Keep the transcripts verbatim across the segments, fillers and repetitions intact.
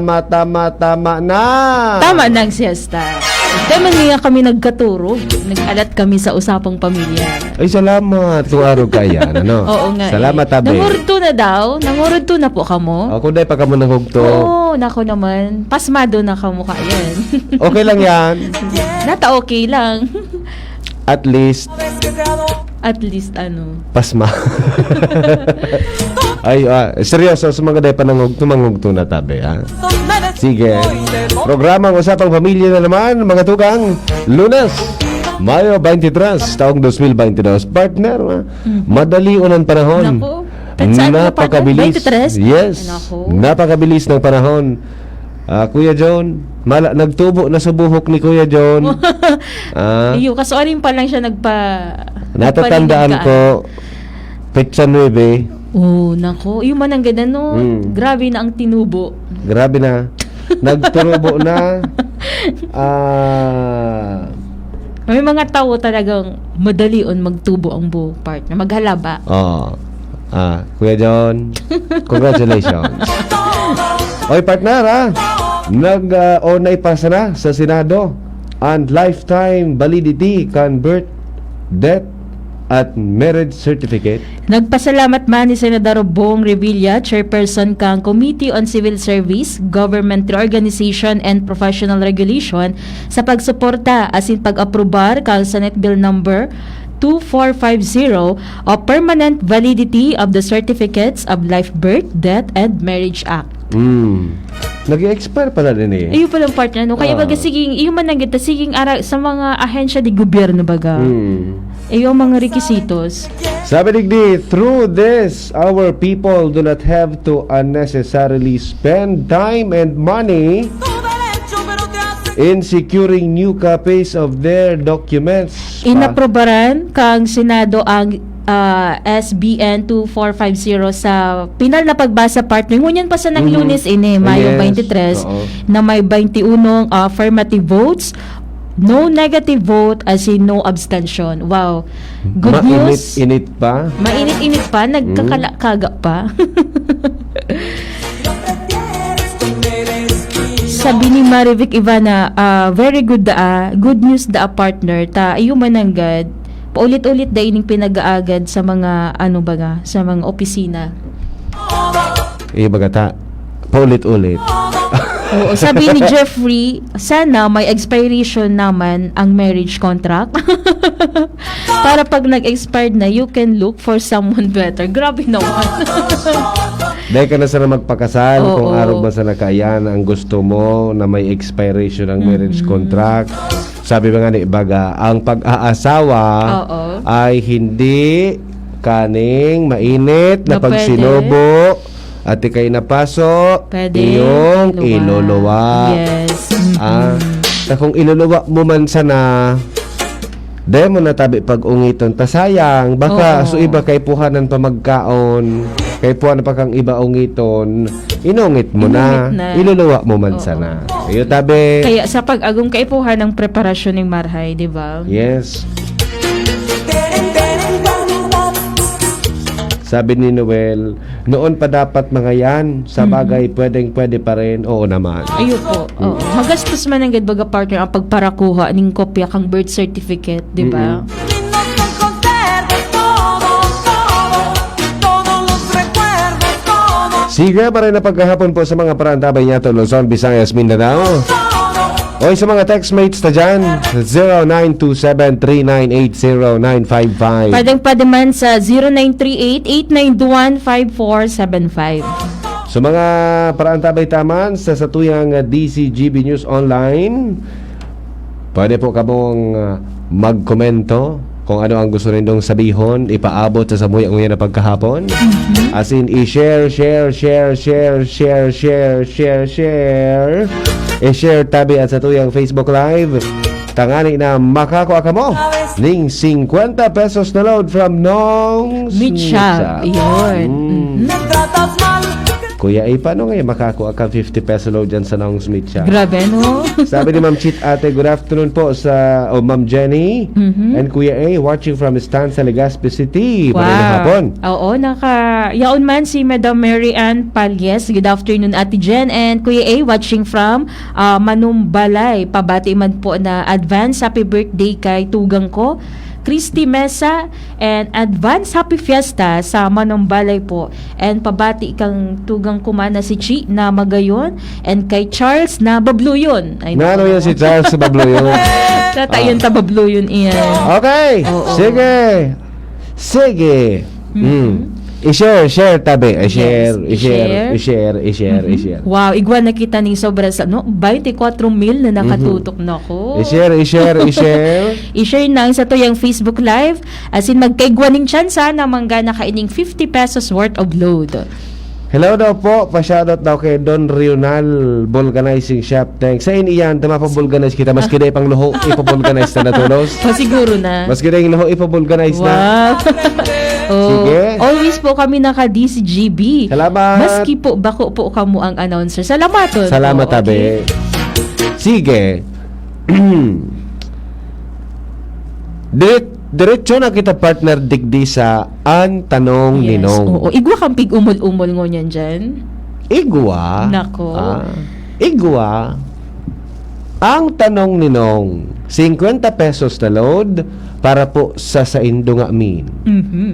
tama, tama, tama na. Tama na ang siesta. Dahil man nga kami nagkaturog, nag-alat kami sa usapang pamilya. Ay, salamat kung araw ka yan, ano? Oo nga Salamat, eh. Tabi. Nangurto na daw. Nangurto na po kamo. O, kung dahil pa kamo nangugto. Oo, nako naman. Pasmado na kamo kayan. Okay lang yan. Nata okay lang. At least, At least ano. Pasma. Ay, ah, seryoso, sa mga dai pa nangugto, mangugto na tabi, ha? Sige. Programang Usapang Pamilya na naman, mga tugang. Lunes, Mayo twenty-three, taong twenty twenty-two. Partner, ah, Mm. madali unan panahon. Naku, kahit saan mo pa, Napakabilis. twenty-three? Yes. Naku. Napakabilis ng panahon. Ah, Kuya John, mala-, nagtubo na sa buhok ni Kuya John. Ah. Iyo, kaso arin pa lang siya nagpa-, Natatandaan nagpalinig ka. ko, petsa nuebe. Oh, nako. Iyo man ang ganda, no? Mm. Grabe na ang tinubo. Grabe na. Nagturubo na. Ah. May mga tao talagang madali on magtubo ang buhok, partner. Maghalaba. Oo. Ah, Kuya John, congratulations. Oy, partner, ha? Nag, ah, o naipasa na sa Senado ang lifetime validity kan birth, death, at marriage certificate. Nagpasalamat man ni Senador Bong Revilla, chairperson kan Committee on Civil Service, Government Reorganization and Professional Regulation, sa pagsuporta asin pag-aprobar kan Senate Bill Number two four five zero o Permanent Validity of the Certificates of Life Birth, Death, and Marriage Act. Mm. Nag-expire pala din eh. Ayun pala ang partner, no? Kaya Ah. baga, siging, iyo man nang gita, siging ara sa mga ahensya de gobyerno baga. Mm. Iyo ang mga requisitos. Sabi digdi, "Through this, our people do not have to unnecessarily spend time and money in securing new copies of their documents." Pa- Inaprobaran kang Senado ang, ah, S B N two four five zero sa pinal na pagbasa, partner. Ngunyan pa sa nang Mhm. Lunes ini, Mayo Yes. twenty-three, Oo. na may twenty-unong affirmative votes, no negative vote, as in no abstention. Wow. Good news. Mainit-init pa. Mainit-init pa, Mm. nagkakalakaga pa. Sabi ni Marivic Ivana, ah, "Very good daa. Good news daa, partner. Ta, iyo mananggad. Paulit-ulit da ining pinag-aagad sa mga, ano baga, sa mga opisina." Iyo baga ta, paulit-ulit. Oo, sabi ni Jeffrey, "Sana may expiration naman ang marriage contract." Para pag nag-expired na, you can look for someone better. Grabe naman. Dahil ka na sana magpakasal, Oo. kung arog man sana kaiyan ang gusto mo na may expiration ng marriage Mm-hmm. contract. Sabi ba nga ni Baga, ang pag-aasawa Oo. ay hindi kaning mainit na Na pwede. pagsinubo at ikay napaso, Pwede iyong iluluwa. iluluwa. Yes. Mm-mm. Ah, na kung iluluwa mo man sana, dai mo na tabi pag-ungiton. Ta sayang, baka Oo. so iba kaipuhanan pa magkaon, kaipuhanan pa kang iba ungiton, inungit mo na, Inungit na. iluluwa mo man Oo. sana. Iyo tabi. Kaya sa pag-agom kaipuhan ang preparasyon ng marhay, di ba? Yes. Sabi ni Noel, "Noon pa dapat mga yan. Sa bagay, pwedeng-pwede pa rin." Oo naman. Ayo po. Oo. Magastos man ang gad baga, partner, ang pagparakuha ning kopya kang birth certificate, di ba? Mm-mm. Sige, maray na pagkahapon po sa mga parantabay niya, to Luzon, Visayas, Mindanao. Oy, sa mga textmates ta dyan, zero nine two seven three nine eight zero nine five five. Pwedeng pwede man sa zero nine three eight eight nine one five four seven five. Sa mga parantabay taman sa satuyang, ah, D C G B News Online, pwede po kamong, ah, magkomento kung ano ang gusto nindong sabihon, ipaabot sa samuya-nguya na pagkahapon. As in, i-share, share, share, share, share, share, share, share. I-share tabi at satuyang Facebook Live. Tangani na makakua kamo ning singkwenta pesos na load from Nong's Meat Shop. Yun. Mm. Me tratas mal. Kuya, eh, paano ngayon makakua ka fifty peso load dyan sa Nong's Meat Shop? Grabe, no? Sabi ni Ma'am Chit Ate, "Good afternoon po sa, o Ma'am Jenny." Mhm. And Kuya A, watching from Estancia, Legazpi City. Magandang Wow. hapon. Oo, naka, yaon man si Madam Mary Ann Palles. Good afternoon, Ate Jen. And Kuya A, watching from ah, Manumbalay. Pabati man po na advance happy birthday kay tugang ko, Christy Mesa, and advance happy fiesta sa Manumbalay po. And pabati kang tugang ko man na si Chi na Magayon, and kay Charles na Babluyon. Ay, Na ano naku. yan si Charles sa Babluyon? Tatayon ta Babluyon iyan. Okay. Oo. Sige. Sige. Mhm. Mm. I-share, share tabi. I-share, Yes, i-share, i-share. i-share, i-share, Mhm. i-share. Wow, igwa na kita ning sobra sa, no, twenty-four mil na nakatutok na ko. I-share, i-share, i-share. I-share na ang satuyang Facebook Live. As in, magkaigwa ning tsansa na manggana kaining fifty pesos worth of load. Hello daw po. Pa-shoutout daw kay Don Rional Vulcanizing Shop. Thanks. Sa iyan, tama pa vulcanize kita. Maski dai pang luho, ipavulcanize na natulos. O, siguro na. Maski dai luho, ipavulcanize na. Wow. Oh, Sige. Always po kami naka-D C G B. Salamat. Maski po bako po kamo ang announcer. Salamat. Salamat, Oo, tabi. okay. Sige. Dire- diretso na kita, partner, digdi sa Ang Tanong ni Yes. Nong. Oo. Igwa kang pig-umol-umol ngunyan dyan. Igwa. Nako. Ah, igwa. Ang tanong ni Nong, singkwenta pesos na load para po sa saindo nga amin. Mhm.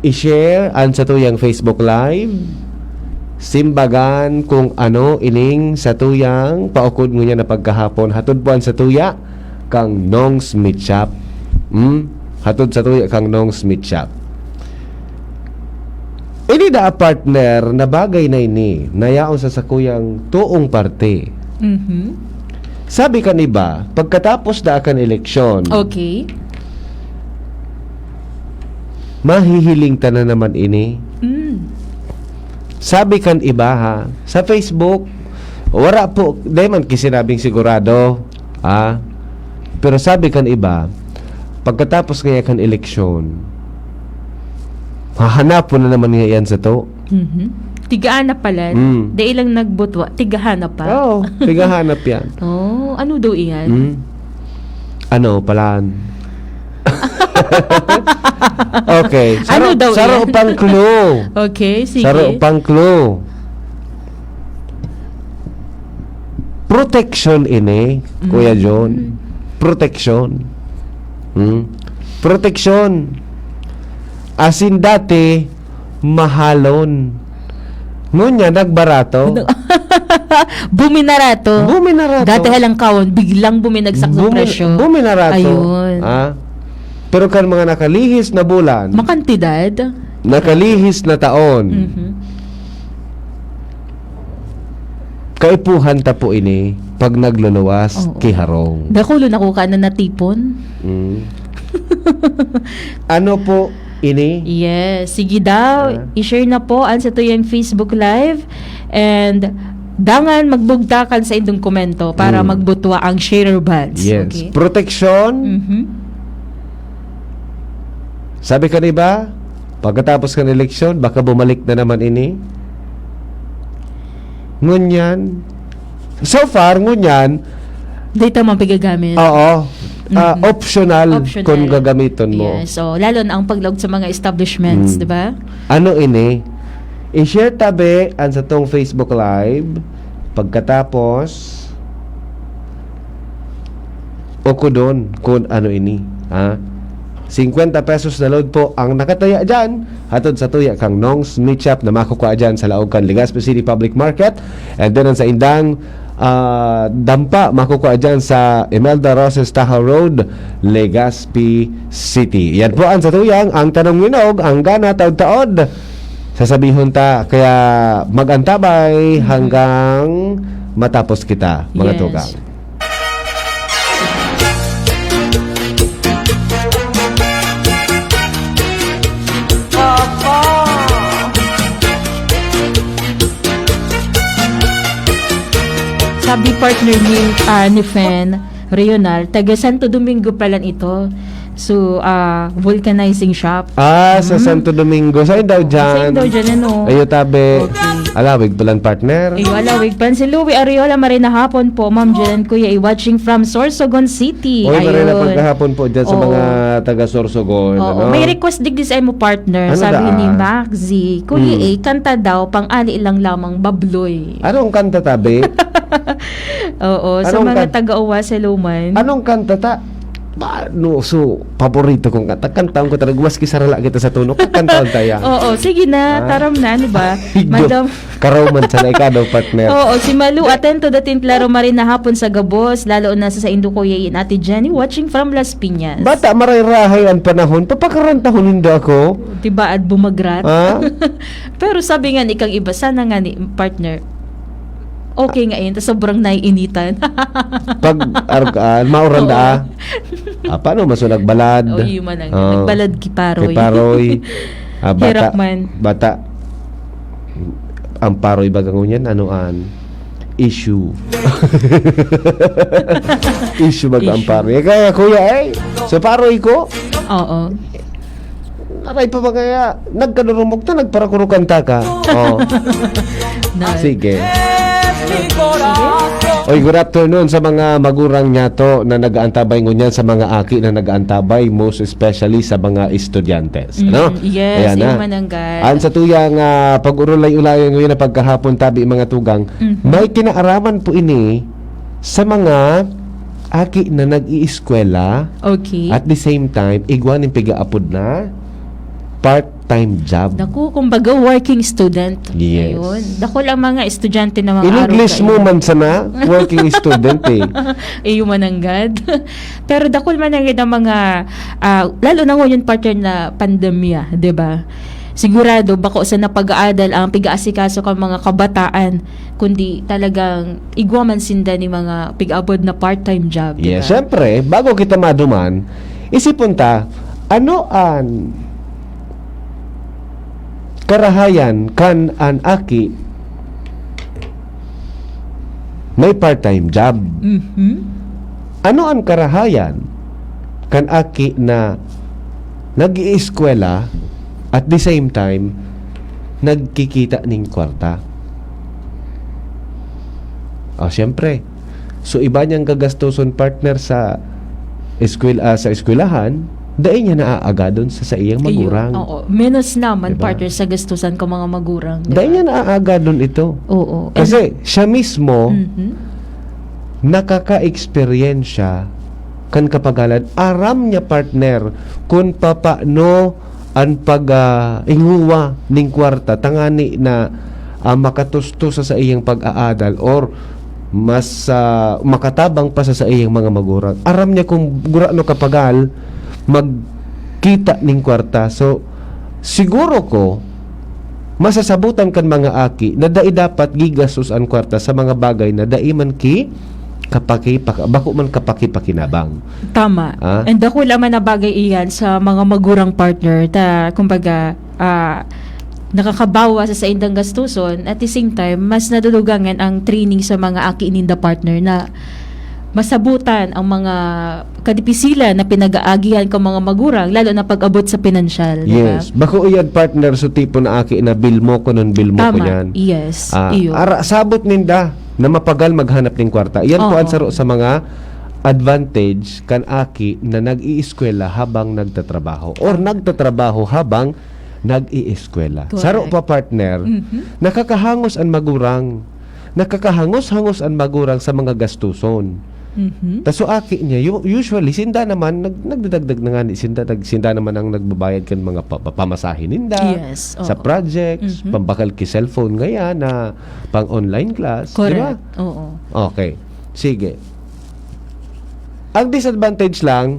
I-share ang satuyang Facebook Live. Simbagan kung ano ining satuyang paukod ngunyan na pagkahapon. Hatod po ang satuya kang Nong's Meat Shop. Hmm? Hatod satuya kang Nong's Meat Shop. Ini daa, partner, na bagay na ini, na yaon sa sakuyang toong parte. Mhm. Sabi kan iba, pagkatapos daa kan eleksyon, Okay. mahihiling ta na naman ini. Mm. Sabi kan iba, ha, sa Facebook, wala po, di man kisinabing sigurado, ha? Pero sabi kan iba, pagkatapos ngaya kan eleksyon, hahanapon na naman nga yan sato. Mhm. Tigahanap pala. Mm. Dai lang nagbutwa, tigahanap pa. Oo, tigahanap yan. Oh, ano daw iyan? Mm. Ano, palaan? Okay. Ano daw Saro iyan? pang clue. Okay, sige. Saro pang clue. Protection ini, Kuya Mm. John. Protection. Hmm? Protection. Asin dati, mahalon. Ngunyan, nagbarato. Buminarato. Buminarato. Dati halang kawon, biglang buminagsak sa Bumi- presyo. Buminarato. Ayun. Ah? Pero kan mga nakalihis na bulan, Makantidad. nakalihis na taon, Mhm. kaipuhan ta po ini pag nagluluwas Oo. ki harong. Dakulo na ko ka na natipon. Mm. Ano po ini? Yes. Sige daw, Ah. i-share na po ang satuyang Facebook Live. And dangan magbugtakan sa indong komento para Mm. magbutwa ang sharer buds. Yes. Okay? Protection. Mhm. Sabi kan iba, pagkatapos kan eleksyon, baka bumalik na naman ini. Ngunyan, so far, ngunyan, Data man pigagamit. oo, ah, Mhm. optional Optional. kung gagamiton mo. Yes. So, lalo na ang paglaog sa mga establishments, Mm. di ba? Ano ini? I-share tabi ang satong Facebook Live. Pagkatapos, ukodon kung ano ini. Ha? Singkwenta pesos na load po ang nakataya dyan. Hatod sa tuya kang Nong's Meat Shop na makukua dyan sa laog kan Legazpi City Public Market. And then, ang sa indang ah, dampa, makukua dyan sa Imelda Roses Tahaw Road, Legazpi City. Yan po ang satuyang, ang tanong minog, ang gana, taod-taod. Sasabihon ta, kaya mag-antabay Mhm. hanggang matapos kita, mga Yes. tugang. Sabi partner ni, ah, ni Fen Reonal, taga Santo Domingo pala ito. So, ah, vulcanizing shop. Ah, sa Mm. Santo Domingo. Saan daw dyan? Saan daw dyan, ano? Ayo, tabi. Okay. Alawig palan, partner. Ay, wala, wig pan si Louie Ariola, maray na hapon po, Ma'am Jen and Kuya, i-watching from Sorsogon City. Oy, maray na Ayun. pagkahapon po dyan sa Oo. mga taga Sorsogon, Oo, ano? may request digdi sa imo partner, Ano sabi daan? ni Maxi. Kuya Hmm. A, kanta daw, pang-ali lang lamang, babloy. Anong kanta, tabi? Oo, sa Anong mga kan- taga-uwa sa Luman. Anong kanta ta? Ba, no, so, paborito kong kanta. Kantaon ko talaga. Maski sarala kita sa tono, kakantaon ta yan. Oo, sige na, Ah. taram na, ano ba? Higop. Madam, Karaw man sa naikado, partner. Oo, si Malu, atento dating klaro maray na hapon sa gabos, lalo na sa saindo, Kuya Ian, Ate Jenny, watching from Las Piñas. Bata, maray-rahay ang panahon. Papakarantahon nindo ako. Di ba, at bumagrat? Ah? Pero sabi nga ni kang iba, sana nga ni partner, okay nga yun, tas sobrang naiinitan. Pag argaan, mauran Oo. da. Ah, paano mas nagbalad? O, yun man ang Oh. nagbalad ki Paroy. Ki Paroy. Ah, bata, Hirak man. Bata. Ang Paroy baga ngunyan, ano an? Issue. Issue baga ang Issue. Paroy. Eh, kaya, kuya, eh, sa Paroy ko, Oo. aray pa ba kaya? Nagkanurumog ta, nagparakurukan ta ka. Oh. Na, Sige. Oy, good afternoon sa mga magurang niyato na nag-aantabay ngunyan, sa mga aki na nag-aantabay, most especially sa mga estudyante. Yes, ano? Mm, yes, Ayan na. Amen, Anggad. An sa tuyang, ah, pag-urulay-ulayan ngayon na pagkahapon, tabi, mga tugang, Mhm. May kinaaraman po ini sa mga aki na nag-iiskwela. Okay. At the same time, igwa nin pigaapod na part-time job. Naku, kumbaga working student. Yes. Ayun. Dakol ang mga estudyante na mga In English araw mo kayo. Man sana, working student eh. Iyo man, Anggad. Pero dakol man ang mga, ah, lalo na ngayon, partner, na pandemya, di ba? Sigurado, bako sa napag-aadal ang pigaasikaso kan mga kabataan, kundi talagang igwa man sinda ni mga pig-abod na part-time job, di Yes, ba? syempre, bago kita maduman, isipon ta, ano an karahayan kan an aki may part-time job? Mhm. Ano an karahayan kan aki na nag-iiskwela at the same time nagkikita ning kwarta? Oh, syempre. So, iba niyang gagastoson, partner, sa eskwel-, ah, sa eskwelahan, dai niya naaagadon sa saiyang Iyo, magurang. Oo. Menos naman, Diba? partner, sa gastusan ko mga magurang. Di Dai ba? niya naaagadon ito. Oo. And- Kasi, siya mismo, Mhm. nakaka-eksperyensya kan kapagalan. Aram niya, partner, kung papaano an pag, ah, inguwa ning kwarta tangani na, ah, makatustos sa saiyang pag-aadal or mas, ah, makatabang pa sa saiyang mga magurang. Aram niya kung gurano kapagal magkita ning kwarta. So, siguro ko, masasabutan kan mga aki na dai dapat gigastos an kwarta sa mga bagay na dai man ki kapaki-, paka-, bako man kapaki-pakinabang. Tama. Ah? And dakula man na bagay iyan sa mga magurang, partner, ta, kumbaga, ah, nakakabawa sa saindang gastuson, at the same time, mas nadulugangan ang training sa mga aki ninda, partner, na masabutan ang mga kadipisilan na pinag-aagihan kan mga magurang, lalo na pag-abot sa pinansyal, di ba? Yes. Bako iyan, partner, so tipo na aki na bilmo ko nun, bilmo ko Tama. niyan. Yes. Ah, Iyo. Ara, sabot ninda na mapagal maghanap ning kwarta. Iyan po Oo. Ang saro sa mga advantage kan aki na nag-iiskwela habang nagtatrabaho or nagtatrabaho habang nag-iiskwela. Correct. Saro pa, partner, Mhm. nakakahangos an magurang. Nakakahangos-hangos an magurang sa mga gastuson. Mhm. Ta so aki niya, u-, usually, sinda naman, nag-, nagdadagdag na nga ni sinda, nag-, sinda naman ang nagbabayad kan mga pa-, pa-, pamasahe ninda, Yes, sa oo. projects, Mhm. pambakal ki cellphone ngaya na pang online class, di ba? Correct, oo. Okay. Sige. Ang disadvantage lang,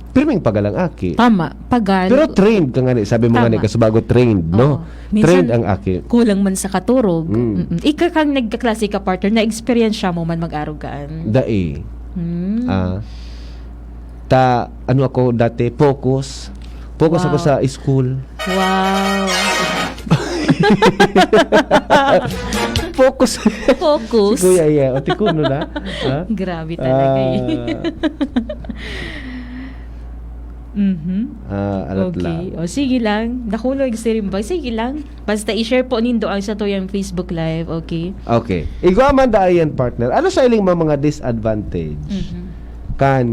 pirming pagal ang aki. Tama, pagal. Pero trained ka nga ni, sabi mo nga ni, Tama. kasubago trained, no? Oo. Minsan, Trained ang aki. kulang man sa katurog. Mm. Mm-mm. Ika kang nagkaklase ka, partner, na-experience siya mo man mag-arog kaan? Dai. Hmm. Ah. Ta, ano ako dati, focus. Focus ako Wow. sa school. Wow. Focus. Focus. Si Kuya, yeah. O, tikuno na. Ha? Grabe talaga eh. Ah. Mhm. Ah, alat Okay. lang. O, sige lang. Nakulog si Rimbang. Sige lang. Basta i-share po nindo ang satuyang Facebook Live, okay? Okay. Igwa man dai yan, partner. Ano sa iling mga, mga disadvantage? Mhm. Kan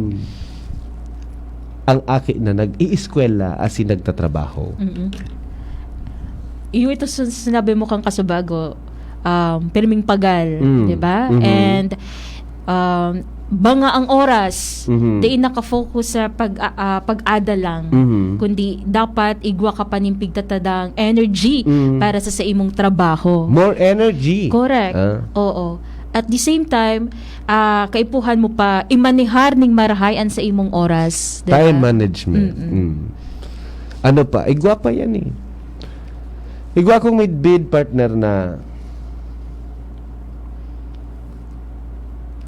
ang aki na nag-iiskwela asin nagtatrabaho. Mm-mm. Iyo ito sa sinabi mo kang kasubago, um, pirming pagal, Mm. di ba? Mhm. And, um, banga ang oras, Mhm. di nakafocus sa pag, ah, ah, pag-adal lang, Mhm. kundi dapat igwa ka pa nin pigtatadang energy Mm. para sa, sa imong trabaho. More energy. Correct. Ah. Oo. At the same time, ah, kaipuhan mo pa imanehar ning marahay an sa imong oras, di ba? Time management. Mm-mm. Mm. Ano pa? Igwa pa yan eh. Igwa kong midbid partner na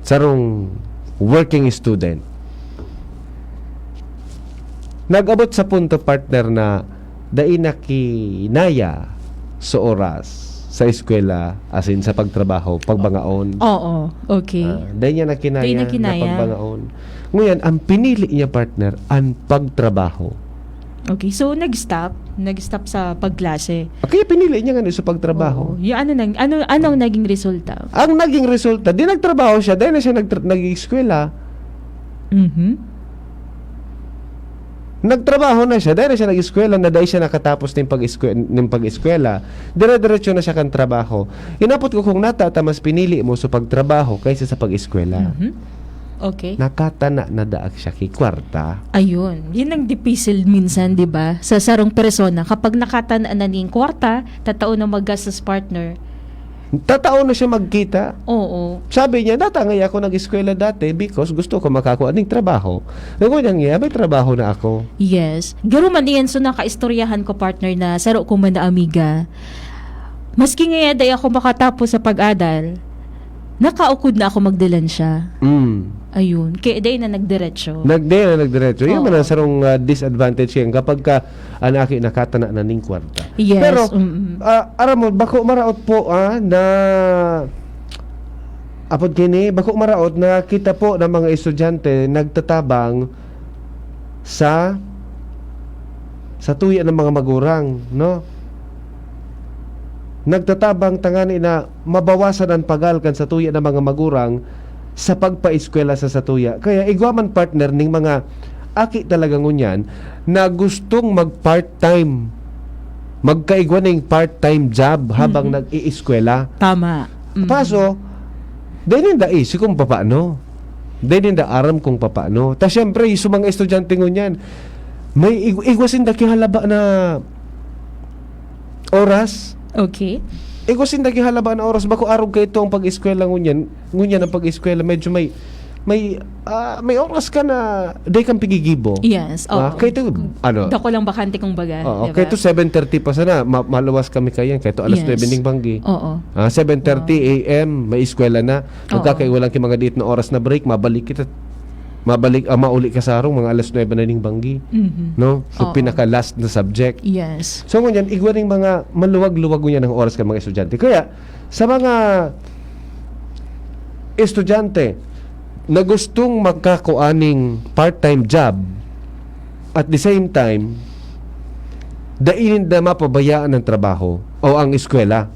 sarong working student. Nag-abot sa punto, partner, na dai na kinaya sa oras sa eskwela, as in, sa pagtrabaho, pagbangaon. Oo, okay. Ah, dai niya na kinaya Dai na kinaya. na pagbangaon. Ngunyan, ang pinili niya, partner, ang pagtrabaho. Okay, so nag-stop? Nag-stop sa pagklase? Ah, kaya pinili niya nga sa pagtrabaho. Oo. Yung ano nang, ano, ano ang naging resulta? Ang naging resulta, di nagtrabaho siya, dahil na siya nagtra-, nag-eskwela. Mhm. Nagtrabaho na siya, dahil na siya nag-eskwela, na dahil siya nakatapos ng pag-eskwela, ng pag-eskwela, dire-diretso na siya kan trabaho. Inapot ko kung nata ta mas pinili mo sa pagtrabaho kaysa sa pag-eskwela. Mhm. Okay. Nakatana na daak siya ki kwarta. Ayun. Yun ang dipisil minsan, di ba? Sa sarong persona, kapag nakatana na ning kwarta, tatao na maggastos, partner. Tatao na siya magkita. Oo. Sabi niya, "Data nga ako nag-eskwela dati because gusto ko makakua ning trabaho. Ngunyan nga, may trabaho na ako." Yes. Garo man iyan, so nakaistoryahan ko, partner, na saro ko man na amiga. Maski nga dai ako makatapos sa pag-adal, nakaukod na ako magdilansya. Mm. Ayun. Kaya dai na nagdiretso. Nag-, dai na nagdiretso. Yun Oo. man ang sarong, ah, disadvantage yan. Kapag ka, ang aki nakatana na ning kwarta. Yes, Pero, mm-mm. ah, aram mo, bako maraot po, ah, na, apod kini, bako maraot na kita po ng mga estudyante nagtatabang sa, sa tuya ng mga magurang, no? Nagtatabang tangani na mabawasan ang pagal kan sa tuya ng mga magurang sa pagpaeskwela sa satuya. Kaya igwa man, partner, ning mga aki talaga ngunyan na gustong mag-part-time, magkaigwa ning part-time job habang Mhm. nag-iiskwela. Tama. Mm. Kaso, dai ninda isi kung papaano. Dai ninda aram kung papaano. Ta siyempre, yung sa mga estudyante ngunyan, may ig-, igwa sinda kihalaba na oras. Okay. Igwa sinda kihalaba na oras. Bako arog kaito ang pag-eskwela ngunyan. Ngunyan ang pag-eskwela, medyo may, may, ah, may oras ka na dai kang pigigibo. Yes, Ah, oo. kaito, ano? Dako lang bakante, kumbaga, Oo, di ba? kaito seven thirty pa sana, ma-, maluwas kami kayan. Kaito alas Yes. nuebe ning banggi. Oo. Ah, seven thirty Wow. A M, may eskwela na. Oo. Magkakaiwa lang ki mga diit na oras na break, mabalik kita. Mabalik, ah, mauli ka sa harong, mga alas nuebe na ning banggi. Mhm. No? So, Oo. pinaka-last na subject. Yes. So, ngunyan, igwa ning mga maluwag-luwag ngunyan ang oras kan mga estudyante. Kaya, sa mga estudyante na gustong magkakua ning part-time job, at the same time, dai ninda mapabayaan ang trabaho o ang eskwela,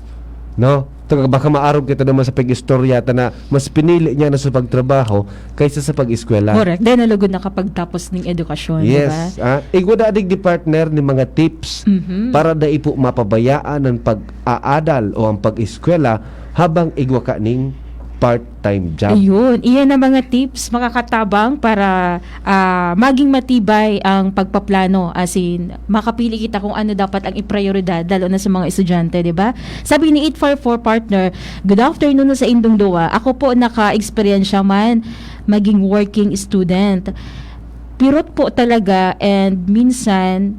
no? Taga, baka maarog kita naman sa pag-istorya ta na mas pinili niya na sa pagtrabaho kaysa sa pag-eskwela. Correct. Dahil nalugod nakapagtapos ng edukasyon, di ba? Yes. Ah, igwa dadig di partner ni mga tips Mhm. para dai po mapabayaan ang pag-aadal o ang pag-eskwela habang igwa ka ning part-time job. Ayun. Iyan ang mga tips makakatabang para ah, maging matibay ang pagpaplano. As in, makapili kita kung ano dapat ang iprioridad, lalo na sa mga estudyante, di ba? Sabi ni eight four four partner, "Good afternoon sa indong duwa. Ako po naka-eksperyensya man maging working student. Pirot po talaga and minsan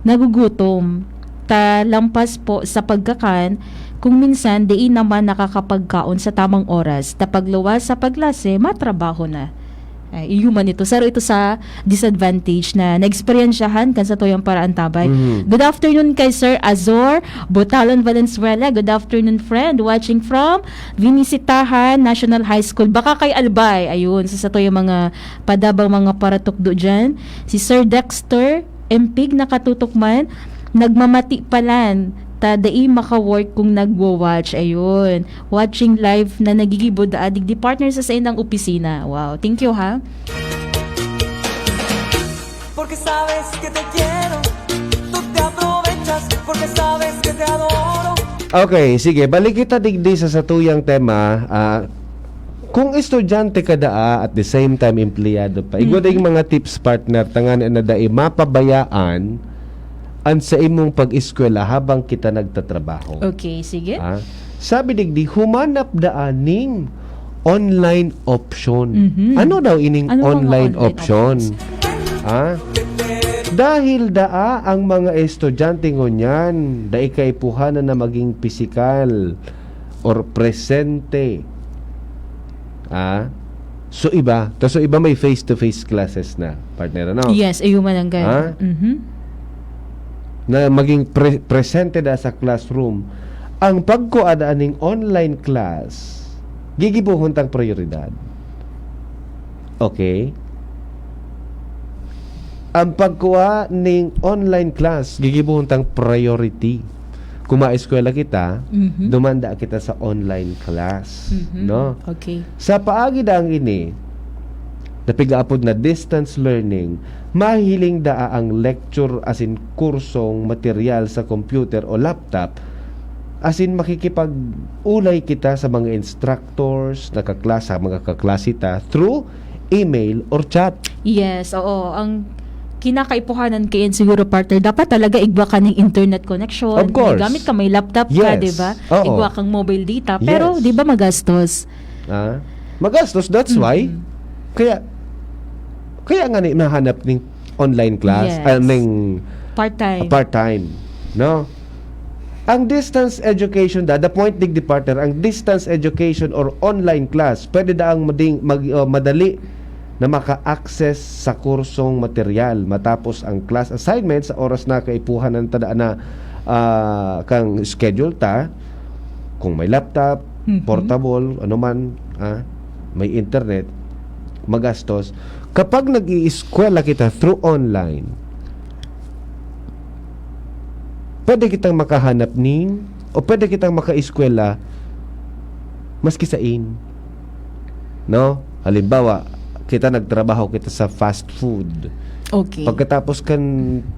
nagugutom. Ta lampas po sa pagkakan, kung minsan dai naman nakakapagkaon sa tamang oras. Ta pagluwas sa paglase, matrabaho na." Ay, iyo man ito. Saro ito sa disadvantage na naeksperyensyahan kan sa tuyang paraan tabay. Mhm. Good afternoon kay Sir Azor Botalon Valenzuela. Good afternoon, friend. Watching from Vinisitahan National High School. Baka kay Albay. Ayun, sa, sa tuyang mga padabang mga paratukdo dyan. Si Sir Dexter Empig nakatutok man. Nagmamati palan. Ta dai maka-work kung nagwo-watch. Ayun. Watching live na nagigibo da digdi partner sa saindang opisina. Wow. Thank you, ha. Porque sabes que te quiero, tú te aprovechas, porque sabes que te adoro. Okay, sige. Balik kita digdi sa satuyang tema. Ah, kung estudyante ka daa at the same time empleyado pa, igwa Mhm. daing mga tips, partner, tangan na dai mapabayaan an sa imong pag-eskwela habang kita nagtatrabaho. Okay, sige. Ah, sabi digdi, humanap daan ning online option. Mhm. Ano daw ining Ano mga online, online option? options? Ah? Dahil daa ang mga estudyante ngunyan, dai kaipuhanan na maging pisikal or presente. Ah? So iba, ta so iba may face-to-face classes na, partner, ano? Yes, ayun man ang Ha? Mhm. Na maging pre- presente da sa classroom. Ang pagkua da ning online class, gigibohon tang prioridad. Okay? Ang pagkua ning online class, gigibohon tang priority. Kung maeskwela kita, Mhm. dumanda kita sa online class, Mhm. no? Okay. Sa paagi daang ini, napigaapod na distance learning, mahiling daa ang lecture asin kursong material sa computer o laptop, asin makikipag-ulay kita sa mga instructors, nakaklase, mga kaklase ta, through email or chat. Yes, oo. Ang kinakaipuhanan kayan siguro, partner, dapat talaga igwa ka ng internet connection. Of course. May gamit ka, may laptop ka, Yes. di ba? Oo. Igwa kang mobile data. Pero, Yes. di ba magastos? Ah, magastos, that's why. Mhm. Kaya, kaya nga ni, nahanap ning online class, Yes. ah, ning Part-time. part-time, no? Ang distance education, da, the point, digdi partner, ang distance education or online class, pwede daang mading, mag, uh, madali na maka-access sa kursong material matapos ang class assignment sa oras na kaipuhanan ta da na, ah, kang schedule ta, kung may laptop, Mhm. portable, ano man, ah, may internet, magastos. Kapag nag-iiskwela kita through online, pwede kitang makahanap ning, o pwede kitang makaeskwela maski sain. No? Halimbawa, kita nagtrabaho kita sa fast food. Okay. Pagkatapos kan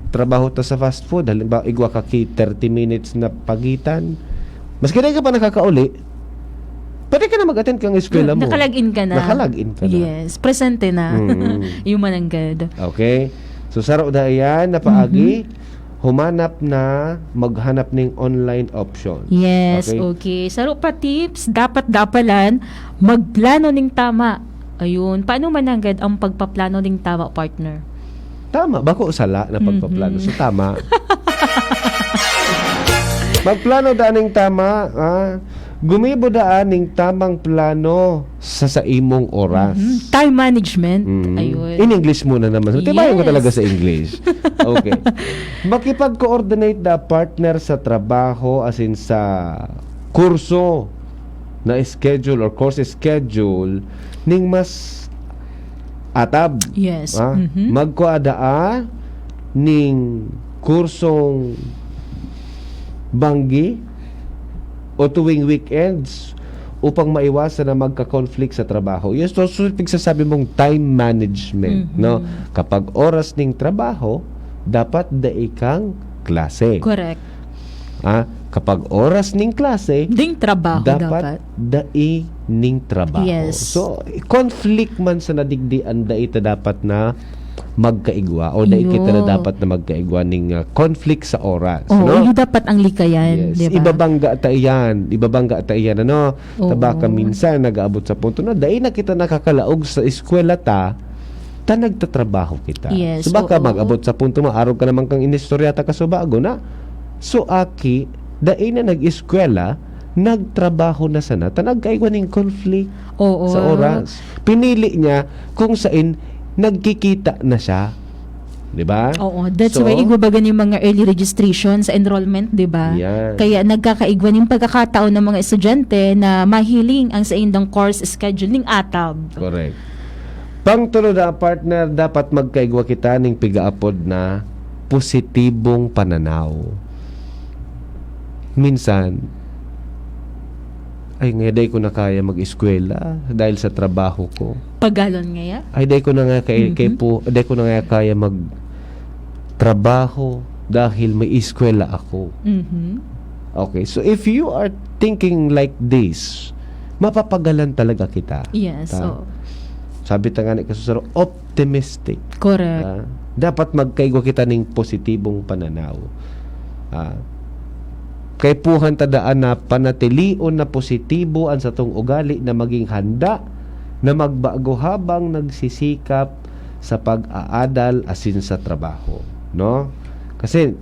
trabaho ta sa fast food, halimbawa, igwa ka ki thirty minutes na pagitan, maski di ka pa nakakauli, pwede ka na mag-attend kang eskwela mo. Naka-log in ka na. Naka-log in ka na. Yes. Presente na. Mm. Yung mananggad. Okay? So, saro da yan, napaagi, Mhm. humanap na, maghanap ning online options. Yes, Okay? Okay. Saro pa tips, dapat dapalan, magplano ning tama. Ayun. Paano mananggad ang pagpaplano ning tama, partner? Tama, bako sala na pagpaplano. Mhm. So, tama. Magplano da ning tama, ah. Gumibo da ning tamang plano sa sa imong oras. Mhm. Time management. Mm. Ayun. In English muna naman. Tibayan ko Yes. talaga sa English. Okay. Makipag-coordinate da partner sa trabaho, as in sa kurso na schedule or course schedule ning mas atab. Yes. Ah, Mhm. Magkua daa ning kursong banggi o tuwing weekends upang maiwasan na magka-conflict sa trabaho. Yes, so, so pigsasabi mong time management, Mhm. no? Kapag oras ning trabaho, dapat dai kang klase. Correct. Ah, kapag oras ning klase, Ding trabaho dapat, dapat. dai ning trabaho. Yes. So, conflict man sa nadigdi, ang dai ta dapat na magkaigwa o dai kita na Iyo. dapat na magkaigwa ning ah, conflict sa oras, Oo, no? Yun dapat ang likayan, Yes. di ba? Ibabangga ta iyan. Ibabangga ta iyan, ano? Ta Oo. baka minsan nag-aabot sa punto na dai na kita nakakalaog sa eskwela ta, ta nagtatrabaho kita. Yes, So baka oo. mag-abot sa punto, maarog ka naman kang inistorya ta kasubago na. So aki, dai na nag-eskwela, nagtrabaho na sana, ta nagkaigwa ning conflict Oo. sa oras. Pinili niya kung sain nagkikita na siya. Di ba? Oo, that's So, why igwa baga yung mga early registration sa enrollment, di ba? Yan. Kaya nagkakaigwa yung pagkakataon ng mga estudyante na mahiling ang saindang course schedule ning atab. Correct. Pangtulo na, partner, dapat magkaigwa kita ning pigaapod na positibong pananaw. Minsan, ay, nga, dai ko na kaya mag-eskwela dahil sa trabaho ko. Pagalon ngaya? Ay, dai ko na nga kay, Mhm. kay po, dai ko na nga kaya mag trabaho dahil may eskwela ako. Mhm. Okay, so if you are thinking like this, mapapagalan talaga kita. Yes, Ta? oo. Sabi ta nga ni Kasusaro, optimistic. Correct. Ah, dapat magkaigwa kita ning positibong pananaw. Ah, kaipuhan ta daan na panatilion na positibo an satong ugali na maging handa na magbago habang nagsisikap sa pag-aadal asin sa trabaho, no? Kasi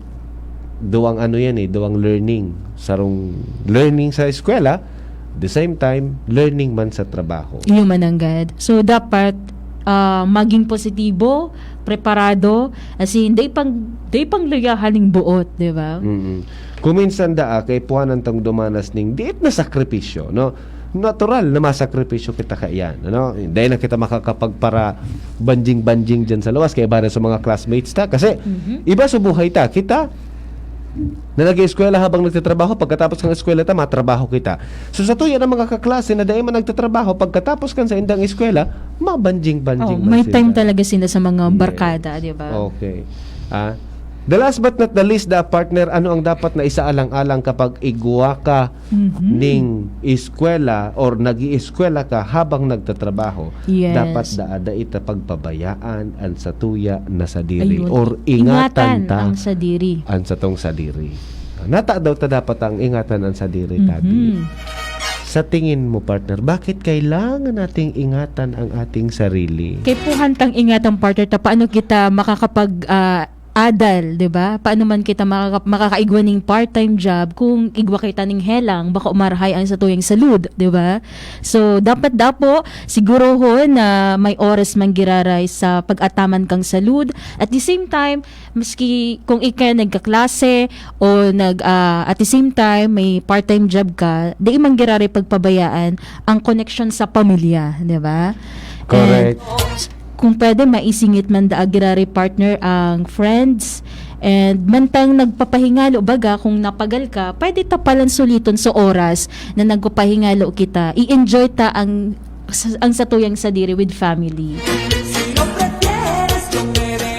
duwang ano yan eh, duwang learning. Sarong learning sa eskwela, the same time, learning man sa trabaho. Iyo mananggad. So, dapat ah, maging positibo, preparado, as in, dai pang, dai pang luyahan ning buot, di ba? Mm. Kung minsan daa, kaipuhanan tang dumanas ning diit na sakripisyo, no? Natural na masakripisyo kita kaiyan, ano? Dai na kita makakapagpara banjing-banjing dyan sa lawas, kaiba na sa mga classmates ta. Kasi, Mhm. iba sa buhay ta. Kita, na nag-eskwela habang nagtatrabaho, pagkatapos ng eskwela ta, matrabaho kita. So, sa tuya ng mga kaklase na dai man nagtatrabaho, pagkatapos kan sa indang eskwela, mabanjing-banjing Oh, man may sila. time talaga sila sa mga Yes. barkada, di ba? Okay. Ah, the last but not the least, the partner, ano ang dapat na isaalang-alang kapag igwa ka Mhm. ning eskwela or nag-ieskwela ka habang nagtatrabaho? Yes. Dapat daa dai ta pagpabayaan an satuya na sadiri Ayun. or ingatan ta ang sadiri. an satong sadiri. Nata daw ta dapat ang ingatan an sadiri, Mhm. tabi. Sa tingin mo, partner, bakit kailangan nating ingatan ang ating sarili? Kaipuhan tang ingatan, partner, ta paano kita makakapag ah, adal, di ba? Paano man kita makaka- makakaigwa ning part-time job kung igwa kita ning helang, baka umarahay ang satuyang salud, di ba? So, dapat dapo, sigurohon na may oras man giraray sa pag-ataman kang salud. At the same time, maski kung ika nagkaklase o nag, ah, at the same time, may part-time job ka, di man giraray pagpabayaan ang koneksyon sa pamilya, di ba? Correct. And kung pwede, maisingit man daa giraray, partner, ang friends. And mantang nagpapahingalo, baga, kung napagal ka, pwede ta palan suliton sa oras na nagpapahingalo kita. I-enjoy ta ang ang satuyang sadiri with family.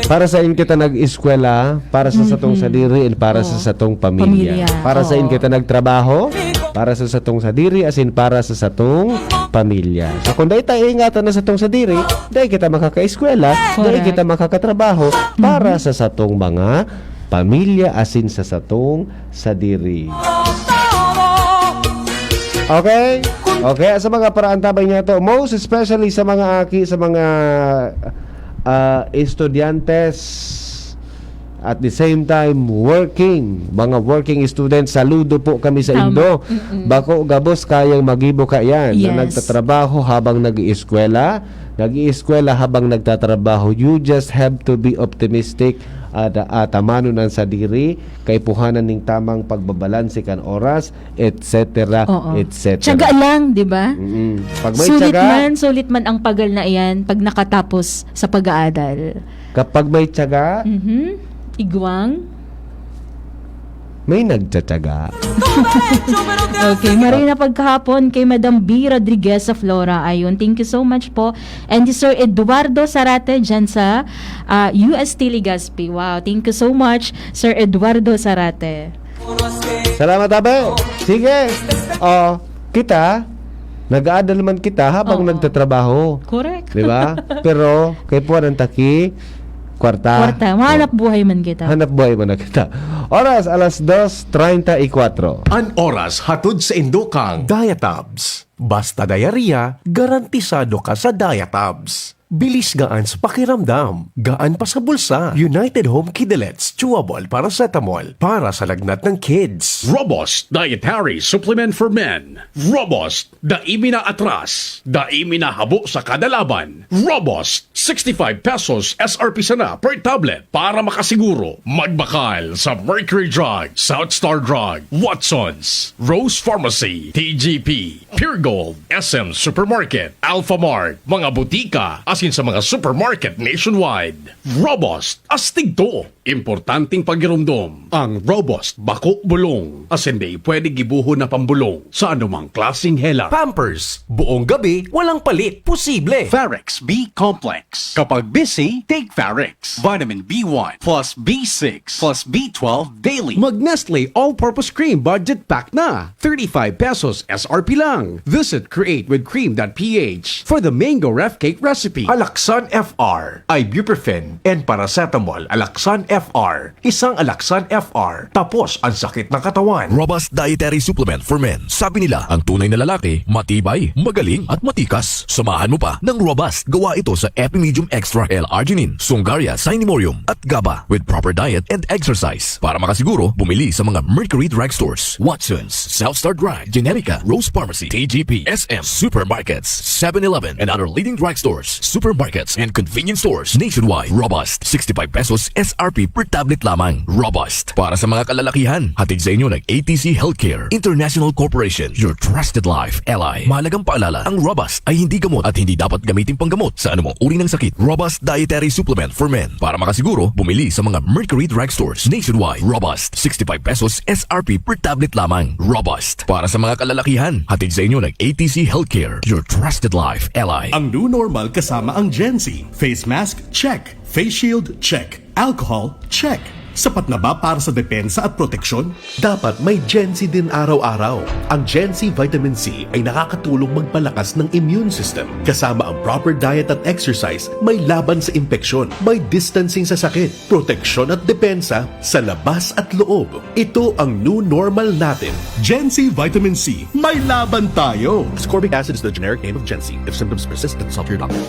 Para sain kita nag-eskwela, para sa satong Mhm. sadiri, and para sa Oo. satong pamilya. Pamilya, Para sain oo. kita nagtrabaho, para sa satong sadiri, asin para sa satong pamilya. So kung dai ta iingatan na satong sadiri, dai kita makakaeskwela, dai Correct. kita makakatrabaho para Mhm. sa satong mga pamilya asin sa satong sadiri. Okay? Okay, sa mga paraantabay niya to, most especially sa mga aki, sa mga ah, estudyante, at the same time working, mga working students, saludo po kami sa Tama. indo. Mm-mm. Bako gabos kayang magibo kaiyan na Yes. nagtatrabaho habang nag-ieskwela, nag-ieskwela habang nagtatrabaho. You just have to be optimistic at atamanon an sadiri, kaipuhanan ning tamang pagbabalanse kan oras, et cetera, Oo. et cetera. Tiyaga lang, di ba? Mm-mm. Pag may Sulit tiyaga, man, sulit man ang pagal na iyan pag nakatapos sa pag-aadal. kapag may tiyaga, Mhm. Igwang? may nagtsatsaga. Okay, maray na pagkahapon kay Madam B Rodriguez sa Flora. Ayun, thank you so much po. And si Sir Eduardo Sarate dyan sa ah, U S T Legazpi. Wow, thank you so much, Sir Eduardo Sarate. Salamat, Abe. Sige. Oh, kita, nag-aadal man kita habang Oo. nagtatrabaho. Correct. Di ba? Pero, kay puwan ang taki, kwarta. Kwarta, mahanap buhay man kita. Hanap buhay man na kita. Oras, alas dos treinta y cuatro. An oras hatod sa indokang Diatabs. Basta diarrhea, garantisado ka sa Diatabs. Bilis gaan sa pakiramdam, gaan pa sa bulsa. United Home Kidilets Chewable Paracetamol para sa lagnat ng kids. Robust Dietary Supplement for Men. Robust, dai mi na atras, dai mi na habo sa kada laban. Robust, sixty-five pesos S R P sana per tablet. Para makasiguro, magbakal sa Mercury Drug, South Star Drug, Watsons, Rose Pharmacy, T G P, Pure Gold, S M Supermarket, Alpha Mart, mga butika, asin sa mga supermarket nationwide. Robust, astig to. Importanteng pagiromdom, ang Robust bako bulong, asin dai pwede gibohon na pambolong sa anumang klaseng hela. Pampers, buong gabi, walang palit, posible. Farex B Complex. Kapag busy, take Farex. Vitamin B one plus B six plus B twelve daily. Mag Nestle All-Purpose Cream Budget Pack na. Thirty-five pesos S R P lang. Visit create with cream dot P H for the mango ref cake recipe. Alaxan F R, ibuprofen, and paracetamol. Alaxan F R, isang Alaxan F R. Tapos ang sakit ng katawan. Robust Dietary Supplement for Men. Sabi nila, ang tunay na lalaki, matibay, magaling, at matikas. Samahan mo pa ng Robust. Gawa ito sa Epimedium Extra L-Arginine, Sungaria Cinemorium, at GABA with proper diet and exercise. Para makasiguro, bumili sa mga Mercury Drugstores, Watsons, South Star Drug, Generica, Rose Pharmacy, T G P, S M, supermarkets, seven eleven, and other leading drugstores, supermarkets, and convenience stores nationwide. Robust, sixty-five pesos S R P per tablet lamang. Robust, para sa mga kalalakihan. Hatid sa inyo ng A T C Healthcare International Corporation, your trusted life ally. Mahalagang paalala, ang Robust ay hindi gamot at hindi dapat gamitin panggamot sa anumang uri ng sakit. Robust Dietary Supplement for Men. Para makasiguro, bumili sa mga Mercury Drugstores nationwide. Robust, sixty-five pesos S R P per tablet lamang. Robust, para sa mga kalalakihan. Hatid sa inyo ng A T C Healthcare, your trusted life ally. Ang new normal kasama ang Gen Z. Face mask, check. Face shield, check. Alcohol, check. Sapat na ba para sa depensa at proteksyon? Dapat may Gen Z din araw-araw. Ang Gen Z Vitamin C ay nakakatulong magpalakas ng immune system. Kasama ang proper diet at exercise, may laban sa impeksyon, may distancing sa sakit, proteksyon at depensa sa labas at loob. Ito ang new normal natin. Gen Z Vitamin C, may laban tayo! Ascorbic acid is the generic name of Gen Z. If symptoms persist, consult your doctor.